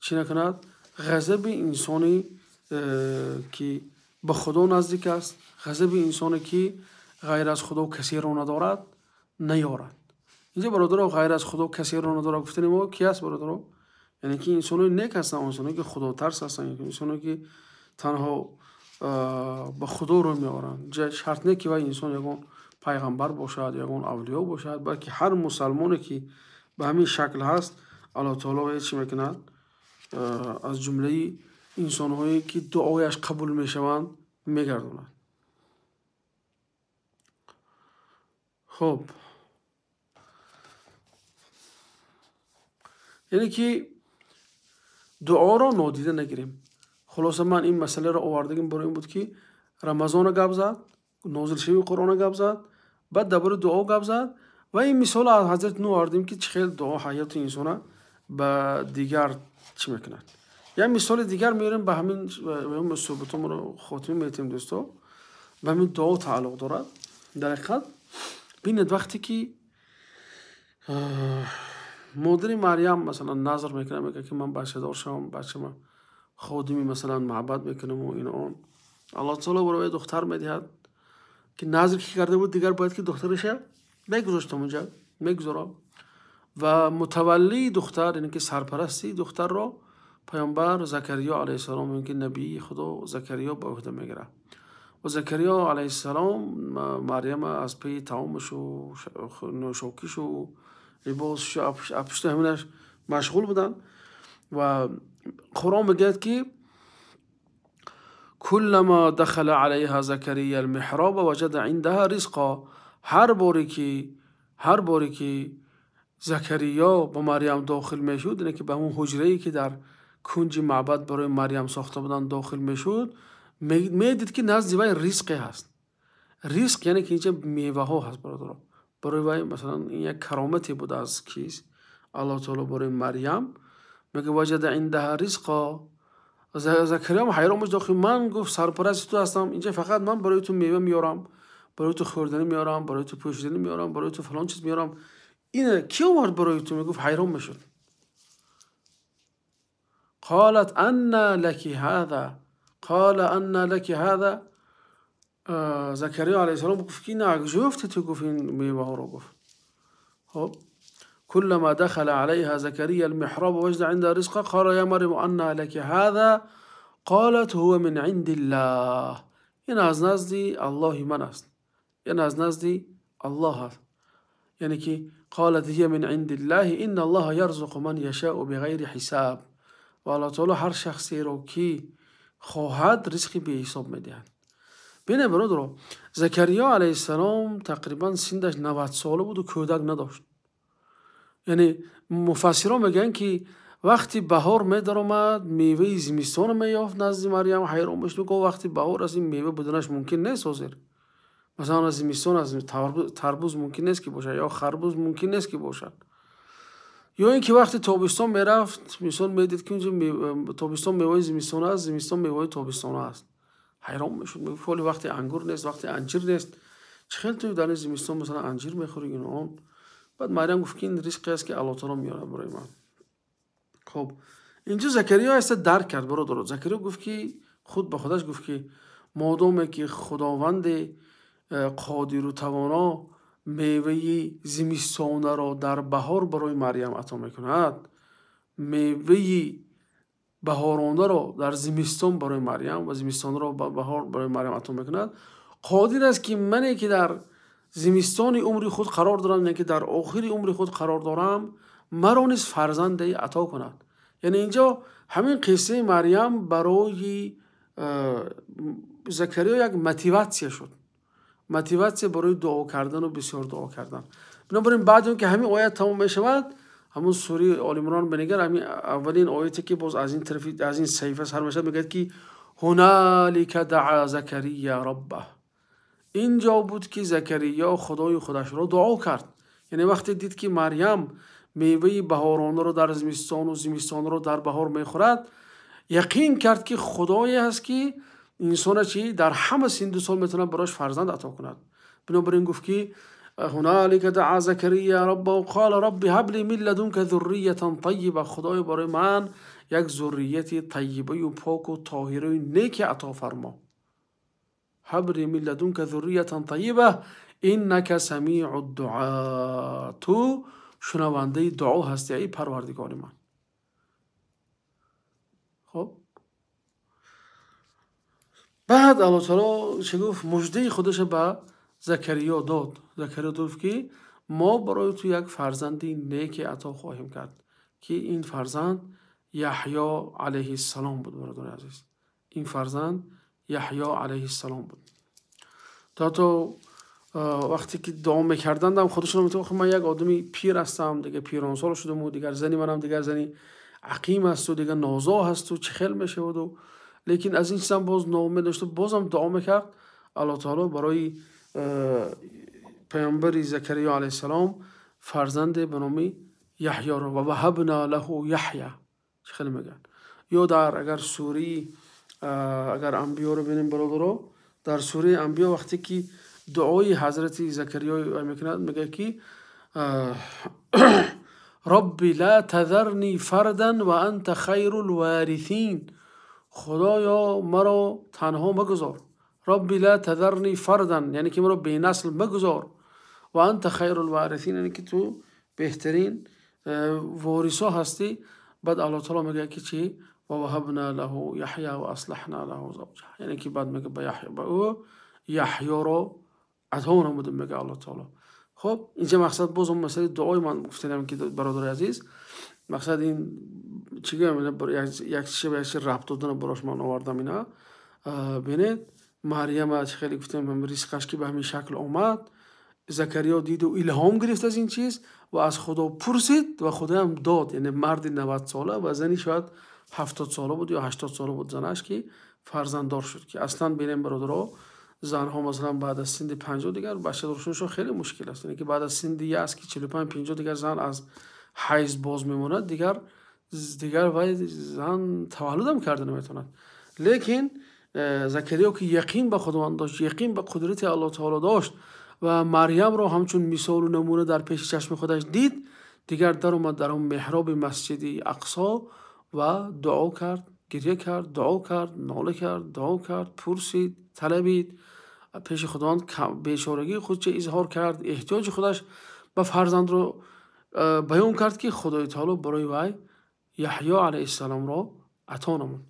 чӣ накунад? Ғазаби инсоне ки ба Худо наздик аст, ғазаби инсоне ки ғайр аз Худо касеро надорад наёрад. Инҷа бародаро ғайр аз Худо касеро надорад гуфтани мо ки аст бародаро? Яъне ки инсонои нек ҳастанд, инсоное ки худотарс ҳастанд, инсоное ки танҳо ба Худо рӯ меоранд. Инҷа шарт не ки вай инсон ягон пайғамбар бошад, ягон авлиё бошад, балки ҳар мусалмоне ки ба ҳамин шакл ҳаст, Аллоҳ таоло вай чӣ мекунад? Аз ҷумлаи инсонҳое ки дуояш қабул мешаванд мегардонад. Хоб, яъне ки дуоро нодида нагирем. Хулоса ман ин масъаларо овардагим барои ин буд ки Рамазонро гап зад, нозилшавии Қуръонро гап зад, баъд дар бораи дуо гап зад ва ин мисолро аз ҳазрати Нуҳ овардем ки чӣ хел дуо ҳаёти инсона ба дигар чӣ мекунад. Як мисоли дигар меорем, ба ҳамин суҳбатамонро хотима метиҳем дӯсто, ба ҳамин дуо тааллуқ дорад. Дар ҳақиқат бинед вақте ки модари Марьям масалан назр мекунад, мегӯяд ки ман бачадор шавам, бачама ходими масалан маъбад мекунам ва ин он. Аллоҳ таоло барои духтар медиҳад ки назр ки карда буд, дигар бояд ки духтараша мегузошт онҷа, мегузорад ва мутаваллии духтар, яъне ки сарпарасти духтарро паёмбар Закариё алайҳиссалом, яъне ки набии Худо Закариё ба уҳда мегирад. Ва Закариё алайҳиссалом Марьяма аз паи таомашу нӯшокишу либосшу апшти ҳаминаш машғул буданд ва Қуръон мегӯяд ки куллама дахала алайҳа Закария алмиҳроба ваҷада индаҳа ризқа. Ҳар боре ки Закариё ба Марьям дохил мешуд, яъне ки ба ҳамон ҳуҷрае ки дар кунҷи маъбад барои Марьям сохта буданд дохил мешуд, медид ки назди вай ризқе ҳаст. Ризқ яъне ки инҷа меваҳо ҳаст бародаро. Барои вай масалан ин як каромате буд аз кист Аллоҳ таоло барои Марьям мегӯяд ваҷада индаҳа ризқа. Закариё ҳайрон мешуд, охи ман гуфт сарпарасти ту ҳастам, инҷа фақат ман барои ту мева меорам, барои ту хӯрданӣ меорам, барои ту пӯшиданӣ меорам, барои ту фалон чиз меорам. Ина кӣ овард барои ту? Мегуфт ҳайрон мешуд. قالت أنى لك هذا قال أنى لك هذا. Закариё алайҳиссалом гуфт ки на ҷуфти ту гуфт ин меваҳоро гуфт. Хоб كلما دخل عليها زكريا المحراب وجد عندها رزقا قال يا مريم أنى لك هذا قالت هو من عند الله. این از نزد الله من است، این از نزد الله است. یعنی که قالت هي من عند الله إن الله يرزق من يشاء بغير حساب. و الله تعالی هر شخصی رو که خواهد رزقی به حساب میدهد. بینه برادرو زکریا علیه السلام تقریبا سندش 90 ساله بود و کودک نداشت. یعنی مفسران میگن که Вақти баҳор медаромад, меваи зимистон меёфт назди Марьям, ҳайрон мешуд, гуфт вақти баҳор аст, ин мева буданаш мумкин нест ҳозир. Масалан зимистон аз тарбуз мумкин нест ки бошад, ё харбуз мумкин нест ки бошад. Ё ин ки вақти тобистон мерафт, мисол медид ки инҷо тобистон меваи зимистон аст, зимистон меваи тобистон аст. Ҳайрон мешуд, мегуфт ҳоло вақти ангур нест, вақти анҷир нест, чӣ хел ту дар ин зимистон масалан анҷир мехӯрӣ ин он. Баъд Марьям гуфт ки ин ризқе аст ки Аллоҳ таоло меорад барои ман. Хоб инҷо Закариё аста дарк кард, бародаро. Закариё гуфт ки худ ба худаш гуфт ки модоме ки Худованди қодиру тавоно меваи зимистонаро дар баҳор барои Марьям ато мекунад, меваи баҳоронаро дар зимистон барои Марьям ва зимистонро баҳор барои Марьям ато мекунад, қодир аст ки мане ки дар зимистони умри худ қарор дорам, яъне ки дар охири умри худ қарор дорам, маро низ фарзанде ато кунад. Яъне инҷо ҳамин қиссаи Марьям барои Закариё як мотиватсия шуд, мотиватсия барои дуо кардан ва бисёр дуо кардан. Бинобар ин баъд он ки ҳамин оят тамом мешавад, ҳамун сураи Оли Имрон бинигар, ҳамин аввалин ояте ки боз аз ин тарафи аз ин саҳифа сар мешавад, мегӯяд ки ҳуналика даъа Закария раббаҳ. Инҷо буд ки Закария худои худашро дуо кард. Яъне вақте дид ки Марьям меваи баҳоронаро дар зимистону зимистонро дар баҳор мехӯрад, яқин кард ки худое ҳаст ки инсона чи дар ҳама синду сол метавонад барош фарзанд ато кунад. Бинобар ин гуфт ки ҳуналика даъа Закария раббаҳу қола рабби ҳаб ли мин ладунка зурриятан таййиба. Худоё барои ман як зуррияти таййибаю поку тоҳираю неки ато фармо. Ҳаб ли мин ладунка зурриятан таййиба иннака самиу дуа. Ту шунавандаи дуо ҳастӣ, эй Парвардигори ман. Хоб баъд Аллоҳ таоло чӣ гуфт? Муждаи худашро ба Закариё дод. Закариё гуфт ки мо барои ту як фарзанди неке ато хоҳем кард, ки ин фарзанд Яҳё алайҳиссалом буд. Бародари азиз, ин фарзанд Яҳё алайҳиссалом буд. То вақте ки дуо мекардандам худашон мегуфт ман як одами пир ҳастам, дигар пиронсол шудаму дигар зани манам дигар зани ақим ҳасту дигар нозо ҳасту чӣ хел мешаваду. Лекин аз ин чизам боз ноумед нашуд, бозам дуо мекард. Аллоҳ таоло барои паёмбари Закариё алайҳиссалом фарзанде ба номи Яҳёро ва ваҳабна лаҳу Яҳя чӣ хеле мегӯянд. Ё дар агар сураи агар Анбиёро бинем, бародаро, дар сураи Анбиё вақте ки дуои ҳазрати Закариё мекунад, мегӯяд ки рабби ла тазарни фардан ва анта хайрул ворисин. Худоё маро танҳо магузор. Рабби ла тазарни фардан, яъне ки маро бенасл магузор. Ва анта хайрул ворисин, яъне ки ту беҳтарин ворисо ҳастӣ. Баъд Аллоҳ таоло мегӯяд ки чӣ? Ва ваҳабна лаҳу Яҳя ва аслаҳна лаҳу завҷа. Яъне ки баъд мегӯяд ба Яҳё, ба ӯ Яҳёро ато намудем, мегӯяд Аллоҳ таоло. Хоб инҷа мақсад боз он масъалаи дуои ман гуфтанам ки бародари азиз, мақсад ин чӣ гӯям, як чиз ба як чиз рабт додана барош ман овардам ина. Бинед, Марьяма чӣ хеле гуфтем, ризқаш ки ба ҳамин шакл омад, Закариё диду илҳом гирифт аз ин чиз ва аз Худо пурсид ва Худоям дод. Яъне марди 90 сола ва зани шояд 70 сола буд ё 80 сола буд занаш ки фарзанддор шуд. Ки аслан бинем бародаро, занҳо масалан баъд аз синни 50 дигар бачадор шуданашон хеле мушкил аст. Яъне ки баъд аз синни яс ки 45-50 дигар зан аз ҳайз боз мемонад, дигар вай зан таваллудам карда наметавонад. Лекин Закариё ки яқин ба Худованд дошт, яқин ба қудрати Аллоҳ таоло дошт ва Марьямро ҳамчун мисолу намуна дар пеши чашми худаш дид, дигар даромад дар он меҳроби масҷиди Ақсо ва дуо кард, гиря кард, дуо кард, нола кард, дуо кард, пурсид, талабид, пеши Худованд бечорагии худро изҳор кард, эҳтиёҷи худаш ба фарзандро баён кард ки Худои таоло барои вай Яҳё алайҳиссаломро ато намуд.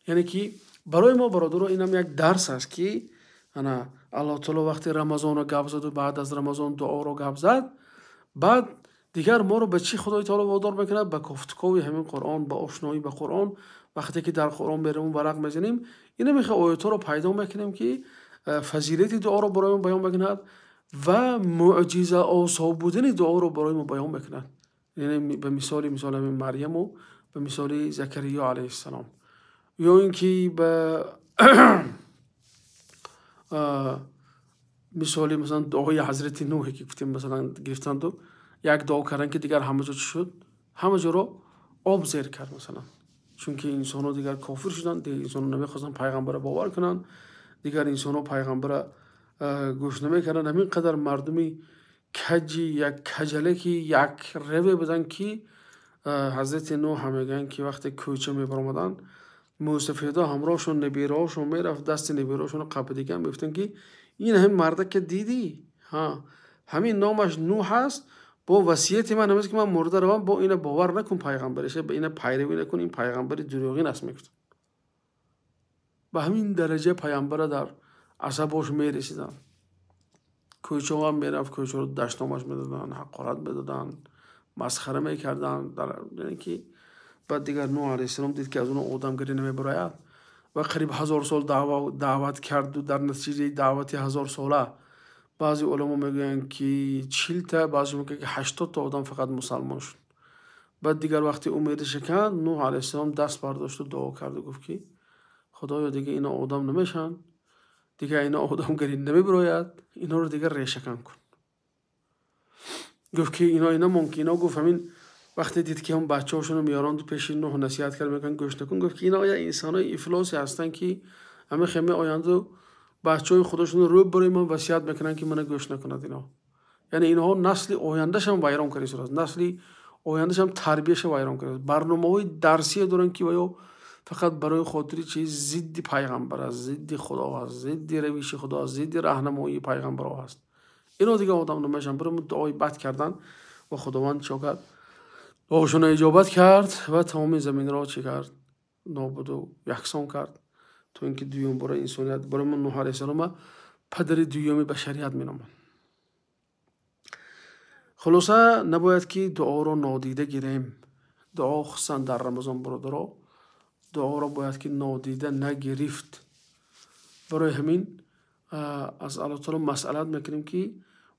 Яъне ки барои мо бародаро инам як дарс аст ки ана Аллоҳ таоло вақте Рамазонро гап заду баъд аз Рамазон дуоро гап зад, баъд дигар моро ба чӣ Худои таоло водор мекунад? Ба кофтукови ҳамин Қуръон, ба ошноӣ ба Қуръон. Вақте ки дар Қуръон меравем варақ мезанем, ина мехоҳ оятҳоро пайдо мекунем ки фазилати дуоро барои мо баён мекунад ва мӯъҷизаосо будани дуоро барои мо баён мекунад. Яъне ба мисоли мисол ҳамин Марьяму Ба мисоли Закариё алайҳиссалом, ё ин ки ба мисоли масалан дуои ҳазрати Нӯҳе, ки гуфтем, масалан гирифтанду як дуо карданд, ки дигар ҳама ҷо чӣ шуд? Ҳама ҷоро об зер кард. Масалан, чунки инсонҳо дигар кофир шуданд, дигар инсонҳо намехостанд пайғамбарро бовар кунанд, дигар инсонҳо пайғамбарро гӯш намекарданд. Ҳамин қадар мардуми каҷи як каҷалеки як реве буданд, ки ҳазрати Нӯҳ ҳам мегӯянд, ки вақте кӯча мебаромаданд, мӯсафедо ҳамроҳшон набераҳошон мерафт, дасти набераҳошонро қапидиган мегуфтанд, ки ин ҳамин мардака дидӣ, ҳа, ҳамин номаш Нӯҳ аст, бо васияти ман ҳамест, ки ман мурда равам, бо ина бовар накун, пайғамбариша, ба ина пайравӣ накун, ин пайғамбари дурӯғин аст, мегуфтанд. Ба ҳамин дараҷа пайғамбара дар асабош мерасиданд. Кӯчаҳоам мерафт, кӯчаро даштомаш медоданд, ҳақорат медоданд, масхара мекарданд. Яъне ки баъд дигар Нӯҳ алайҳиссалом дид, ки аз онҳо одамгарӣ намебарояд, ва қариб 1000 сол даъват карду дар натиҷаи даъвати 1000сола баъзе уламо мегӯянд, ки 40та, баъзе мегӯянд, ки 80та одам фақат мусалмон шуд. Баъд дигар вақте умедашо кард, Нӯҳ алайҳиссалом даст бардошту дуо карду гуфт, ки Худоё, дигар ино одам намешаванд, дигар ино одамгарӣ намебарояд, инҳоро дигар решакан кун. Гуфт, ки ино ина мумкин ино гуфт, ҳамин вақте дид, ки ҳам бачаҳошонро меоранду пеши Нӯҳ насиҳат кард, мегӯянд, гӯш накун. Гуфт, ки ино я инсонои ифлосе ҳастанд, ки ҳамин хел меоянду бачаҳои худошонро рӯ барои ман васият мекунанд, ки мана гӯш накунад ино. Яъне инҳо насли ояндашам вайрон карда истодааст, насли ояндашам тарбияша вайрон кардааст. Барномаҳои дарсие доранд, ки ва ё фақат барои хотири чи зидди пайғамбар аст, зидди Худо аст, зидди равиши Худо аст, зидди раҳнамоии пайғамбарҳо аст. Ино дигар одам намешаванд. Барои дуои бад кардан ва Худованд чӣ кард? Дуошонро иҷобат кард ва тамоми заминро чӣ кард? Нобуду яксон кард, то ин ки дуюм бора инсоният. Барои мо Нӯҳ алайҳиссалома падари дуюми башарият меноманд. Хулоса, набояд ки дуоро нодида гирем. Дуо, хусусан дар Рамазон, бародаро, дуоро бояд ки нодида нагирифт. Барои ҳамин аз Аллоҳ таоло масъалат мекунем, ки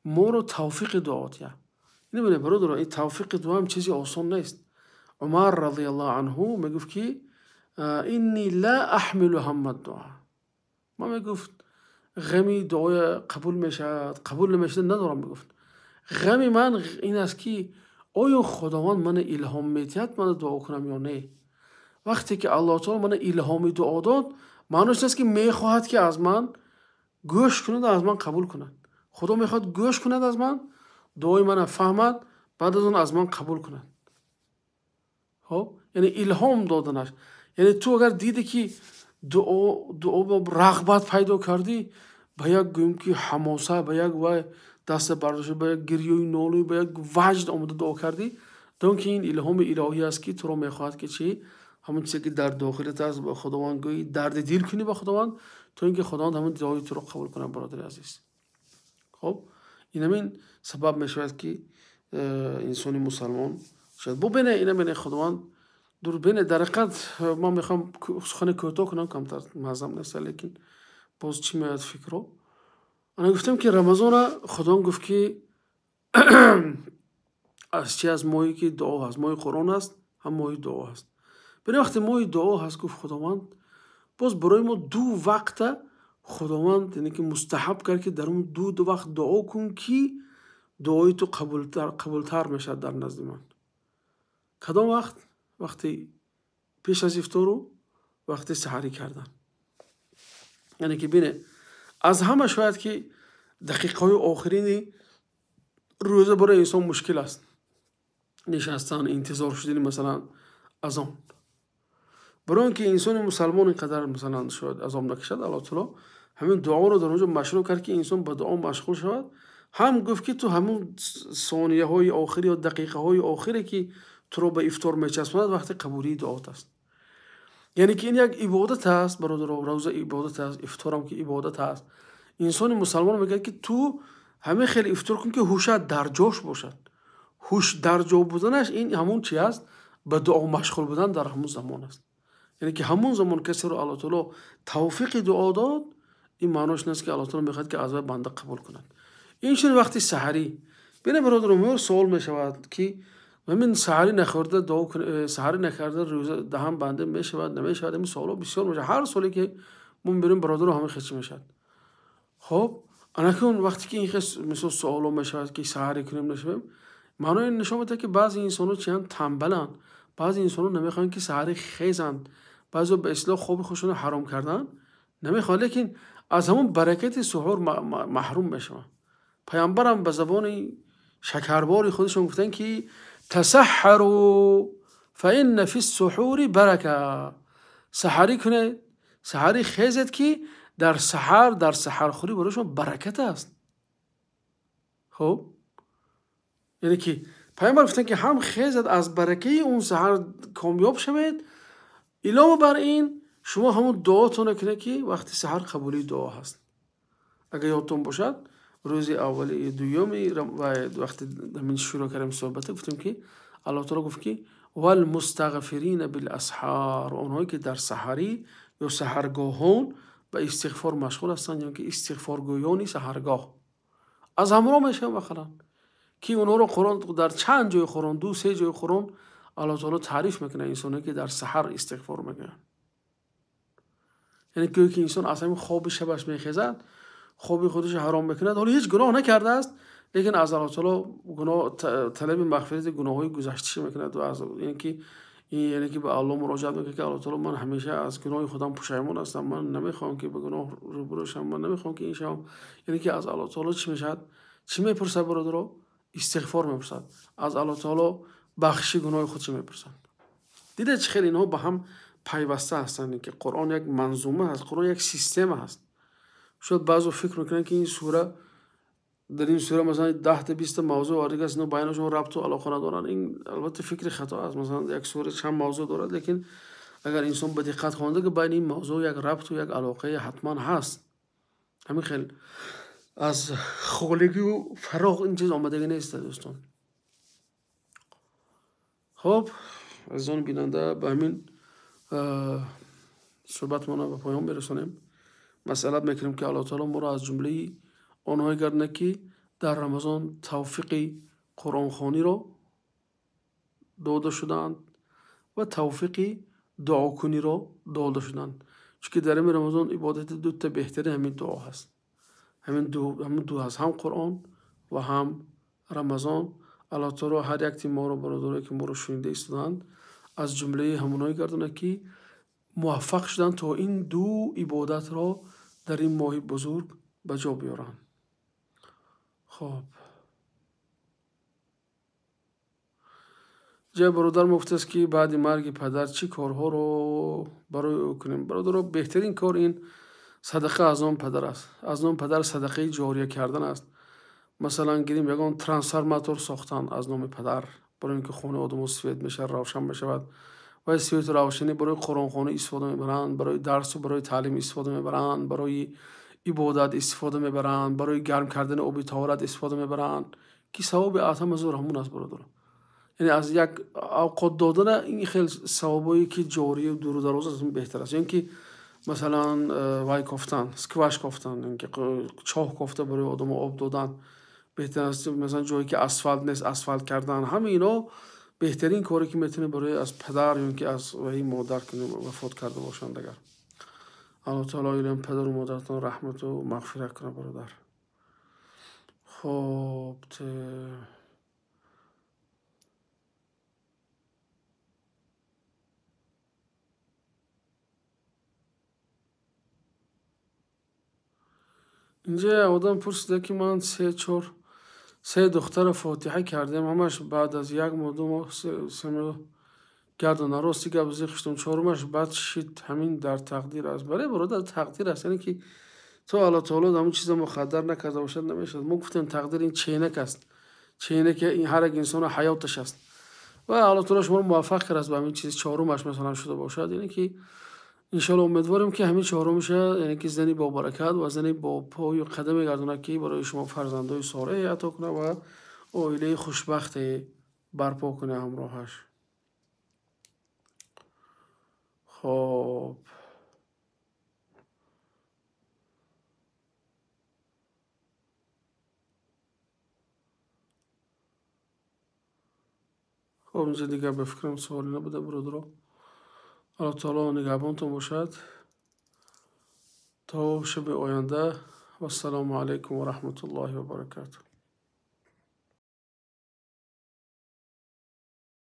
моро тавфиқи дуо диҳад. Ин бародаро, ин тавфиқи дуо ҳам чизи осон нест. Умар радиаллоҳу анҳу мегуфт, ки инни ла аҳмилу ҳамма дуо. Ман, мегуфт, ғами дуоя қабул мешавад, қабул намешавад надорам. Мегуфт, ғами ман ин аст, ки оё Худованд мана илҳом медиҳад мана дуо кунам ё не. Вақте ки Аллоҳ таоло мана илҳоми дуо дод, маънош ин аст, ки мехоҳад, ки аз ман гӯш кунад, аз ман қабул кунад. Худо мехоҳад гӯш кунад аз ман, дуои мана фаҳмад, баъд аз он аз ман қабул кунад. Хоб, яъне илҳом доданаш, яъне ту агар диде, ки дуо рағбат пайдо кардӣ, ба як гӯем ки ҳамоса, ба як вай даста бардошта, ба як гирёи нолӯй, ба як ваҷд омода дуо кардӣ, дон ки ин илҳоми илоҳӣ аст, ки туро мехоҳад, ки чӣ ҳамон чизе, ки дар дохилат аст, ба Худованд гӯӣ, дарди дил кунӣ ба Худованд, то ин ки Худованд ҳамон дуои туро қабул кунад. Бародари азиз, хоб, ин ҳамин сабаб мешавад, ки инсони мусалмон шояд бубине, ина бине, Худованд дур бине. Дар ҳақиқат ман мехоҳам сухани кӯтоҳ кунам, камтар муаззам нест, лекин боз чӣ меояд фикро. Ана гуфтем, ки Рамазона Худованд гуфт, ки аз чи аст? Моҳе ки дуо ҳаст, моҳи Қуръон аст, ҳам моҳи дуо ҳаст. Бине, вақте моҳи дуо ҳаст, гуфт Худованд, боз барои мо ду вақта Худованд, яъне ки мустаҳаб кард, ки дар он ду вақт дуо кун, ки дуои ту қабултар мешавад дар назди ман. Кадом вақт? Вақти пеш аз ифтору вақти саҳарӣ кардан. Яъне ки бине, аз ҳама шояд ки дақиқаҳои охирини рӯза барои инсон мушкил аст, нишастан, интизор шудани, масалан, азон. Барои он ки инсони мусалмон ин қадар, масалан, шояд азоб накашад, Аллоҳ таоло ҳамин дуоро дар он ҷо машрӯъ кард, ки инсон ба дуо машғул шавад. Ҳам гуфт, ки ту ҳамун сонияҳои охир ё дақиқаҳои охире, ки туро ба ифтор мечаспонад, вақти қабулии дуот аст. Яъне ки ин як ибодат аст, бародаро, рӯза ибодат аст, ифторам ки ибодат аст. Инсони мусалмон мегӯяд, ки ту ҳамин хел ифтор кун, ки ҳушат дар ҷош бошад. Ҳуш дар ҷо буданаш ин ҳамун чи аст? Ба дуо машғул будан дар ҳамун замон аст. Яъне ки ҳамун замон касеро Аллоҳ таоло тавфиқи дуо дод, ин маънош ин аст, ки Аллоҳ таоло мехоҳад, ки аз вай банда қабул кунад. Инчунин вақти саҳарӣ. Бина, бародаро, суол мешавад, ки Ҳамин саҳарӣ нахӯрда дуо саҳарӣ накарда рӯза даҳан банда мешавад, намешавад? Ҳамин саволҳо бисёр мешавад. Ҳар соле ки мо мебинем бародаро ҳамин хел чӣ мешавад. Хоб, анакун вақте ки ин хел мисол саволҳо мешавад ки саҳарӣ кунем нашавем, маънои ин нишон медиҳад ки баъзе инсонҳо чиянд тамбаланд, баъзе инсонҳо намехоҳанд ки саҳарӣ хезанд, баъзеҳо ба истилоҳ хоби худшонро ҳаром кардан намехоҳанд, лекин аз ҳамон баракати суҳур маҳрум мешаванд. Паёмбарам ба забони шакарбори худашон гуфтанд ки тасаҳҳару фаинна фи ссуҳури барака. Саҳарӣ кунед, саҳарӣ хезед ки дар саҳар, дар саҳархӯрӣ барои шумо баракат аст. Хоб, яъне ки паёмбар гуфтанд ки ҳам хезед аз баракаи он саҳар комёб шавед, илова бар ин шумо ҳамон дуотонро кунед ки вақти саҳар қабули дуо ҳаст. Агар ёдтон бошад, рӯзи аввали дуюми вақти ҳамин шурӯъ кардем суҳбата, гуфтем ки Аллоҳ таоло гуфт ки валмустағфирина биласҳар, онҳое ки дар саҳарӣ ё саҳаргоҳон ба истиғфор машғул ҳастанд, ё ки истиғфоргӯёни саҳаргоҳ аз ҳамроҳ мешаванд бахалан ки онҳоро Қуръон дар чанд ҷои Қуръон, ду се ҷои Қуръон Аллоҳ таоло таъриф мекунад инсоне ки дар саҳар истиғфор мекунад. Яъне гӯё ки инсон аз ҳамин хоби шабаш мехезад, хоби худашро ҳаром мекунад, ҳоло ҳеҷ гуноҳ накардааст, лекин аз Аллоҳ таоло гуноҳ талаби мағфирати гуноҳҳои гузашташа мекунад ва аз яъне ки ба Аллоҳ муроҷиат мекунад ки Аллоҳ таоло ман ҳамеша аз гуноҳи худам пушаймон ҳастам, ман намехоҳам ки ба гуноҳ рӯбарӯ шавам, ман намехоҳам ки ин шавам. Яъне ки аз Аллоҳ таоло чӣ мешавад? Чӣ мепурсад бародаро? Истиғфор мепурсад. Аз Аллоҳ таоло бахшиши гуноҳи худшо мепурсад. Дида чӣ хел инҳо ба ҳам пайваста ҳастанд, ки Қуръон як манзума ҳаст, Қуръон як система ҳаст. Шояд баъзеҳо фикр мекунанд ки ин сура, дар ин сура масалан 10 20 мавзӯъ оварда аст, инҳо байнашон рабту алоқа надоранд. Ин албатта фикри хато аст. Масалан як сура чанд мавзӯъ дорад, лекин агар инсон ба диққат хонда ки байни ин мавзӯъ як рабту як алоқаи ҳатман ҳаст. Ҳамин хел аз холигию фароғ ин чиз омадагӣ нест дӯстон. Хоб, азизони бинанда, ба ҳамин суҳбатмонро ба поён мерасонем. Масъалат мекунем ки Аллоҳ таоло моро аз ҷумлаи онҳое гардонад ки дар Рамазон тавфиқи қуръонхониро дода шудаанд ва тавфиқи дуокуниро дода шуданд. Чунки дар ҳамин Рамазон ибодати дута беҳтарин ҳамин дуо ҳаст. Ҳамин ду ҳаст, ҳам Қуръон ва ҳам Рамазон. Аллоҳ таоло ҳар якти моро, бародарое ки моро шунида истодаанд, аз ҷумлаи ҳамонҳое гардонад ки муваффақ шуданд то ин ду ибодатро дар ин моҳи бузург ба ҷо биёранд. Хоб, ҷай бародар гуфтааст ки баъди марги падар чӣ корҳоро барои ӯ кунем? Бародаро, беҳтарин кор ин садақа аз номи падар аст. Аз номи падар садақаи ҷория кардан аст. Масалан гирем ягон трансформатор сохтан аз номи падар, барои ин ки хонаи одамо свет мешавад, равшан мешавад. Ва свету равшанӣ барои қуръонхонӣ истифода мебаранд, барои дарсу барои таълим истифода мебаранд, барои ибодат истифода мебаранд, барои гарм кардани оби таҳорат истифода мебаранд, ки савоби аъзам аз ҳамон аст бародаро. Яъне аз як авқот додана ин хел савобое ки ҷорию дуру дароз аст беҳтар аст. Ё ин ки масалан вай кофтан, скваш кофтан, ин ки чоҳ кофта барои одамо об додан беҳтар аст. Масалан ҷое ки асфалт нест асфалт кардан, ҳама ино беҳтарин коре ки метавонед барои аз падар ё ин ки аз ваи модар ки вафот карда бошанд. Агар Аллоҳ таоло илм падару модаратон раҳмату мағфират кунад бародар. Хоб, инҷа одам пурсида ки ман се духтара фотиҳа кардем, ҳамаш баъд аз як моҳ, ду моҳ, се моҳ гардона. Рости гап зиқ шудам, чорумаш баъд шид. Ҳамин дар тақдир аст. Бале бародар, тақдир аст. Яъне ки то Аллоҳ таоло ҳамон чиза муқаддар накарда бошад намешавад. Мо гуфтем тақдир ин ченак аст, ченаки ин ҳар як инсона ҳаёташ аст ва Аллоҳ таоло шуморо муваффақ кардааст ба ҳамин чиз. Чорумаш масалан шуда бошад, яъне ки иншоалло умедворем ки ҳамин чорумаша, яъне ки зани бобаракат ва зани бо пою қадаме гардонад ки барои шумо фарзандои солеҳе ато кунад ва оилаи хушбахте барпо кунад ҳамроҳаш. Хоб, Хоб, инҷа дигар ба фикрам суоле набуда, бародаро. Аллоҳ таоло нигаҳбонтон бошад то шаби оянда. Вассалому алайкум ва раҳматуллоҳи ва баракатуҳ.